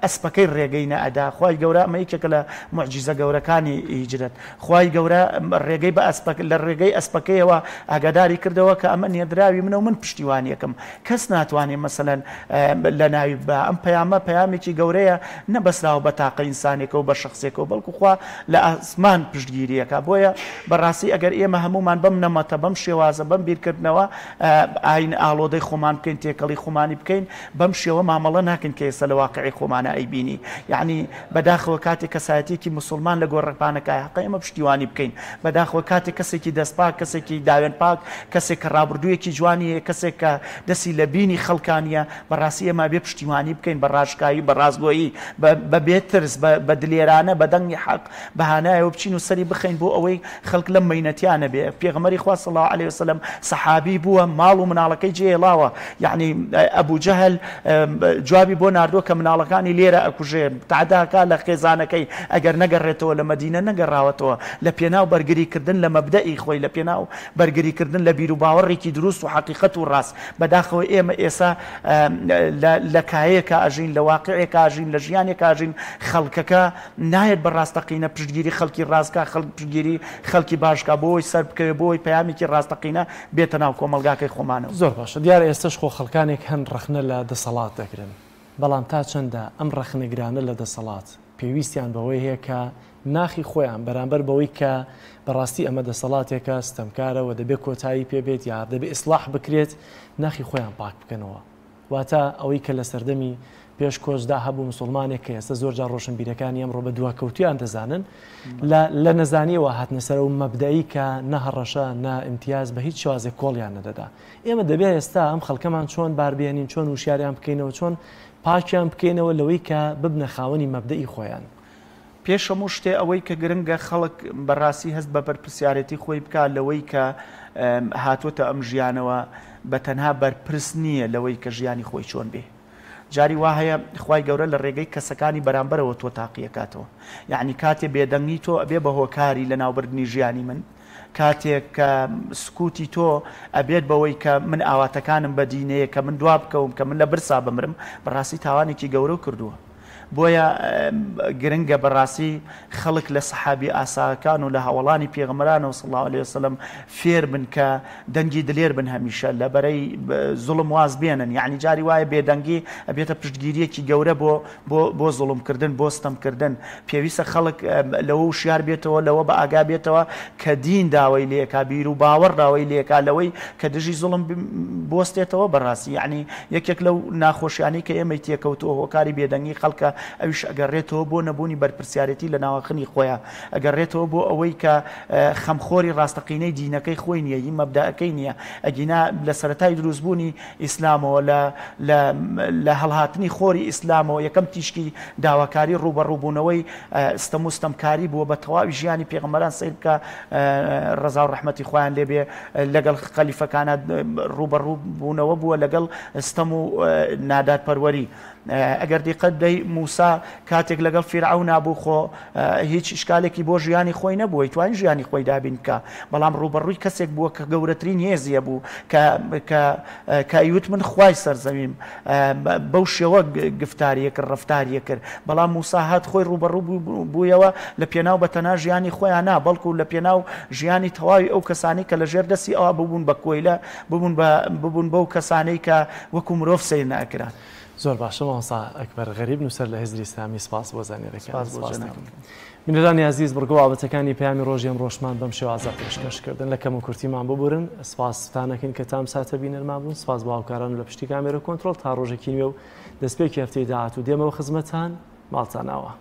ئەسپەکەی ڕێگەی نەئەدا خوای گەورە ئەمە یەکێکە لە موعجیزە گەورەکانی هیجرەت خوای گەورە ڕێگەی بە ئەسپەک لە ڕێگەی ئەسپەکەیەوە ئاگاداری کردەوە کە ئەمە نێردراوی منە و من پشتیوانیەکەم کەس ناتوانێ مەسەلەن لە ناوی ببا ئەم پەیامە پەیامێکی گەورەیە نەبەسراوە بە تاقە ئینسانێکەوە بە شەخسێکەوە بەڵکو خوا لە ئاسمان پشتگیریەکا بۆیە بەڕاستی ئەگەر ئێمە هەموومان بەم نەمەتە بەم شێوازە بەم بیرکردنەوە ئاین ئاڵۆدەی خۆمان بکەین تێکەڵی خۆمانی بکەین بەم شێوە مامەڵە ناکەین کە ئێستا لە واقعی خۆمانە ئەیبینی یەعنی بەداخەوە کاتێک کەسایەتیەکی موسوڵمان لە گۆڕەپانەکایە هەقە ئێمە پشتیوانی بکەین. بەداخەوە کاتێک کەسێکی دەست پاک، کەسێکی داوێن پاک، کەسێک کە ڕابردوویەکی جوانی هەیە، کەسێک کە دەستی لە بینی خەڵکا نیە، بەڕاستی ئێمە ئەبێ پشتیوانی بکەین بە ڕاشکاوی، بە ڕاستگۆیی، بە بە بێ ترس، بە بە دلێرانە، بە دەنگی حەق، بە هانایەوە بچین و سەری بخەین بۆ ئەوەی خەڵک لەم مەینەتیا نەبێ. پێغەمبەری خوا صلی اللە علیە وسلم سەحابی بووە، ماڵ و مناڵەکەی جێهێڵاوە. یەعنی ئەبو جەهل جوابی بۆ ناردووە کە مناڵەکانی لێرە ئەکوژێ، تەعدا ئەکا لە خێزانەکەی ئەگەر نەگەڕێتەوە لە مەدینە نەگەڕاوەتەوە لە پێناو بەرگری کردن لە مەبدەئی خۆی لە پێناو بەرگری کردن لە بیروباوەڕێکی دروست و حەقیقەت و ڕاست بەداخەوە ئێمە ئێسا لە لە کایەیەکا ئەژین لە واقعێکا ئەژین لە ژیانێکا ئەژین خەڵکەکە نایەت بە ڕاستەقینە پشتگیری خەڵکی ڕاست کا خەڵک پشتگیری خەڵکی باش کا بۆ ئەوەی سەر بکەوێ بۆ ئەوەی پەیامێکی ڕاستەقینە بێتە ناو کۆمەڵگاکەی خۆمانەوە.
زۆر باشە دیارە ئێستەش خۆ خەڵکانێک هەن ڕەخنە لە دەسەڵات دەگرن بەڵام تا چەندە ئەم ڕەخنەگرانە لە دەسەڵات پێویستیان بەوەی هەیە کە ناخی خۆیان بەرامبەر بەوەی کە بەڕاستی ئەمە دەسەڵاتێکە ستەمکارە و دەبێت کۆتایی پێ بێت یا دەبێت ئیسلاح بکرێت ناخی خۆیان پاک بکەنەوە واتە ئەوەی کە لە سەردەمی پێش کۆچدا هەبوو مسوڵمانێک کە ئێستا زۆر جار ڕۆشنبیرەکانی ئەمڕۆ بە دواکەوتویان دەزانن لە لە نەزانیەوە هاتنە سەر ئەو مەبدەئی کە نە هەڕەشە نە ئیمتیاز بە هیچ شێوازێک کۆڵیان نەدەدا. ئێمە دەبێ ئێستا ئەم خەڵکەمان چۆن بار بێنین، چۆن وشیاریان بکەینەوە، چۆن پاکیان بکەینەوە لەوەی کە ببنە خاوەنی مەبدەئی خۆیان.
پێش هەموو شتێ ئەوەی کە گرنگە خەڵک بە ڕاستی هەست بە بەرپرسیارێتی خۆی بکا لەوەی کە هاتۆتە ئەم ژیانەوە بە تەنها بەرپرس نییە لەوەی کە ژیانی خۆی چۆن بێ. جاری وا هەیە خوای گەورە لە ڕێگەی کەسەکانی بەرامبەرەوە تۆ تاقیەکاتەوە یەعنی کاتێ بێدەنگی تۆ ئەبێ بە هۆکاری لەناوبردنی ژیانی من کاتێک کە سکوتی تۆ ئەبێت بەوەی کە من ئاواتەکانم بەدی نەیە کە من دوا بکەوم کە من لە برسا بمرم بەڕاستی تاوانێکی گەورەو کردووە بۆیە گرنگە بەڕاستی خەڵک لە سەحابی ئاساکان و لە هاوەڵانی پێغەمبەرانەوە صلی اللە علیە وسلم فێر بن کە دەنگی دلێر بن هەمیشە لە بەرەی زوڵم واز بێنن یەعنی جاری وایە بێدەنگی ئەبێتە پشتگیریەکی گەورە بۆ بۆ بۆ زوڵم کردن بۆ ستەم کردن پێویستە خەڵک لەوە وشیار بێتەوە لەوە بە ئاگا بێتەوە کە دین داوای لێکا بیر و باوەڕ داوای لێکا لەوەی کە دژی زوڵم بوەستێتەوە بەڕاستی یەعنی یەکێک لەو ناخۆشیانەی کە ئێمەی تێکەوتووە هۆکاری بێدەنگی خەڵکە ئەویش ئەگەڕێتەوە بۆ نەبوونی بەرپرسیارێتی لە ناواخنی خۆیا ئەگەڕێتەوە بۆ ئەوەی کە خەمخۆری ڕاستەقینەی دینەکەی خۆی نییە هی مەبدەئەکەی نییە ئەگینا لە سەرەتای دروستبوونی ئیسلامەوە لە لە لە هەڵهاتنی خۆری ئیسلامەوە یەکەم تیشکی داواکاری ڕووبەڕووبوونەوەی ستەم و ستەمکاری بووە بە تەواوی ژیانی پێغەمبەران سەیر بکە ڕەزا و ڕەحمەتی خوایان لێ بێ لەگەڵ خەلیفەکانە ڕووبەڕوو بوونەوە بووە لەگەڵ ستەم و نادادپەروەری. ئەگەر دیقەت بدەی موسا کاتێک لەگەڵ فیرعەونا بوو خۆ هیچ ئیشکالێکی بۆ ژیانی خۆی نەبووە توانی ژیانی خۆی دابین بکا بەڵام ڕووبەڕووی کەسێک بووە کە گەورەترین هێزی هەبوو کە کە کە ئەیوت من خوای سەرزەویم بەو شێوە گفتاریە کرد ڕەفتاریە کرد بەڵام موسا هات خۆی ڕووبەڕوو بوویەوە لە پێناو بە تەنها ژیانی خۆیان نا بەڵکو لە پێناو ژیانی تەواوی ئەو کەسانی کە لە ژێر دەستی ئەوە ببوون بە کۆیلە ببوون بە ببوون بەو کەسانەی کە وەکو مرۆڤ سەیر نەئەکران.
زۆر باشە مامۆستا ئەکبەر غەریب نووسەر لە هزری ئیسلامی سپاس بۆ زانیاریەکانت. سپاس بۆ جەنابت. بینەرانی ئازیز بڕگە و بابەتەکانی پەیامی ڕۆژی ئەمڕۆشمان بەم شێوازە پێشکەش کردن لە کەم و کورتیمان ببورن سپاستان ئەکەین کە تام ساتە بینەرمان بوون سپاس بۆ هاوکاران و لە پشتی کامێرە و کۆنترۆڵ تا ڕۆژێکی نوێ و دەستپێکی هەفتەی داهاتوو دێمەوە خزمەتان ماڵتان ئاوا.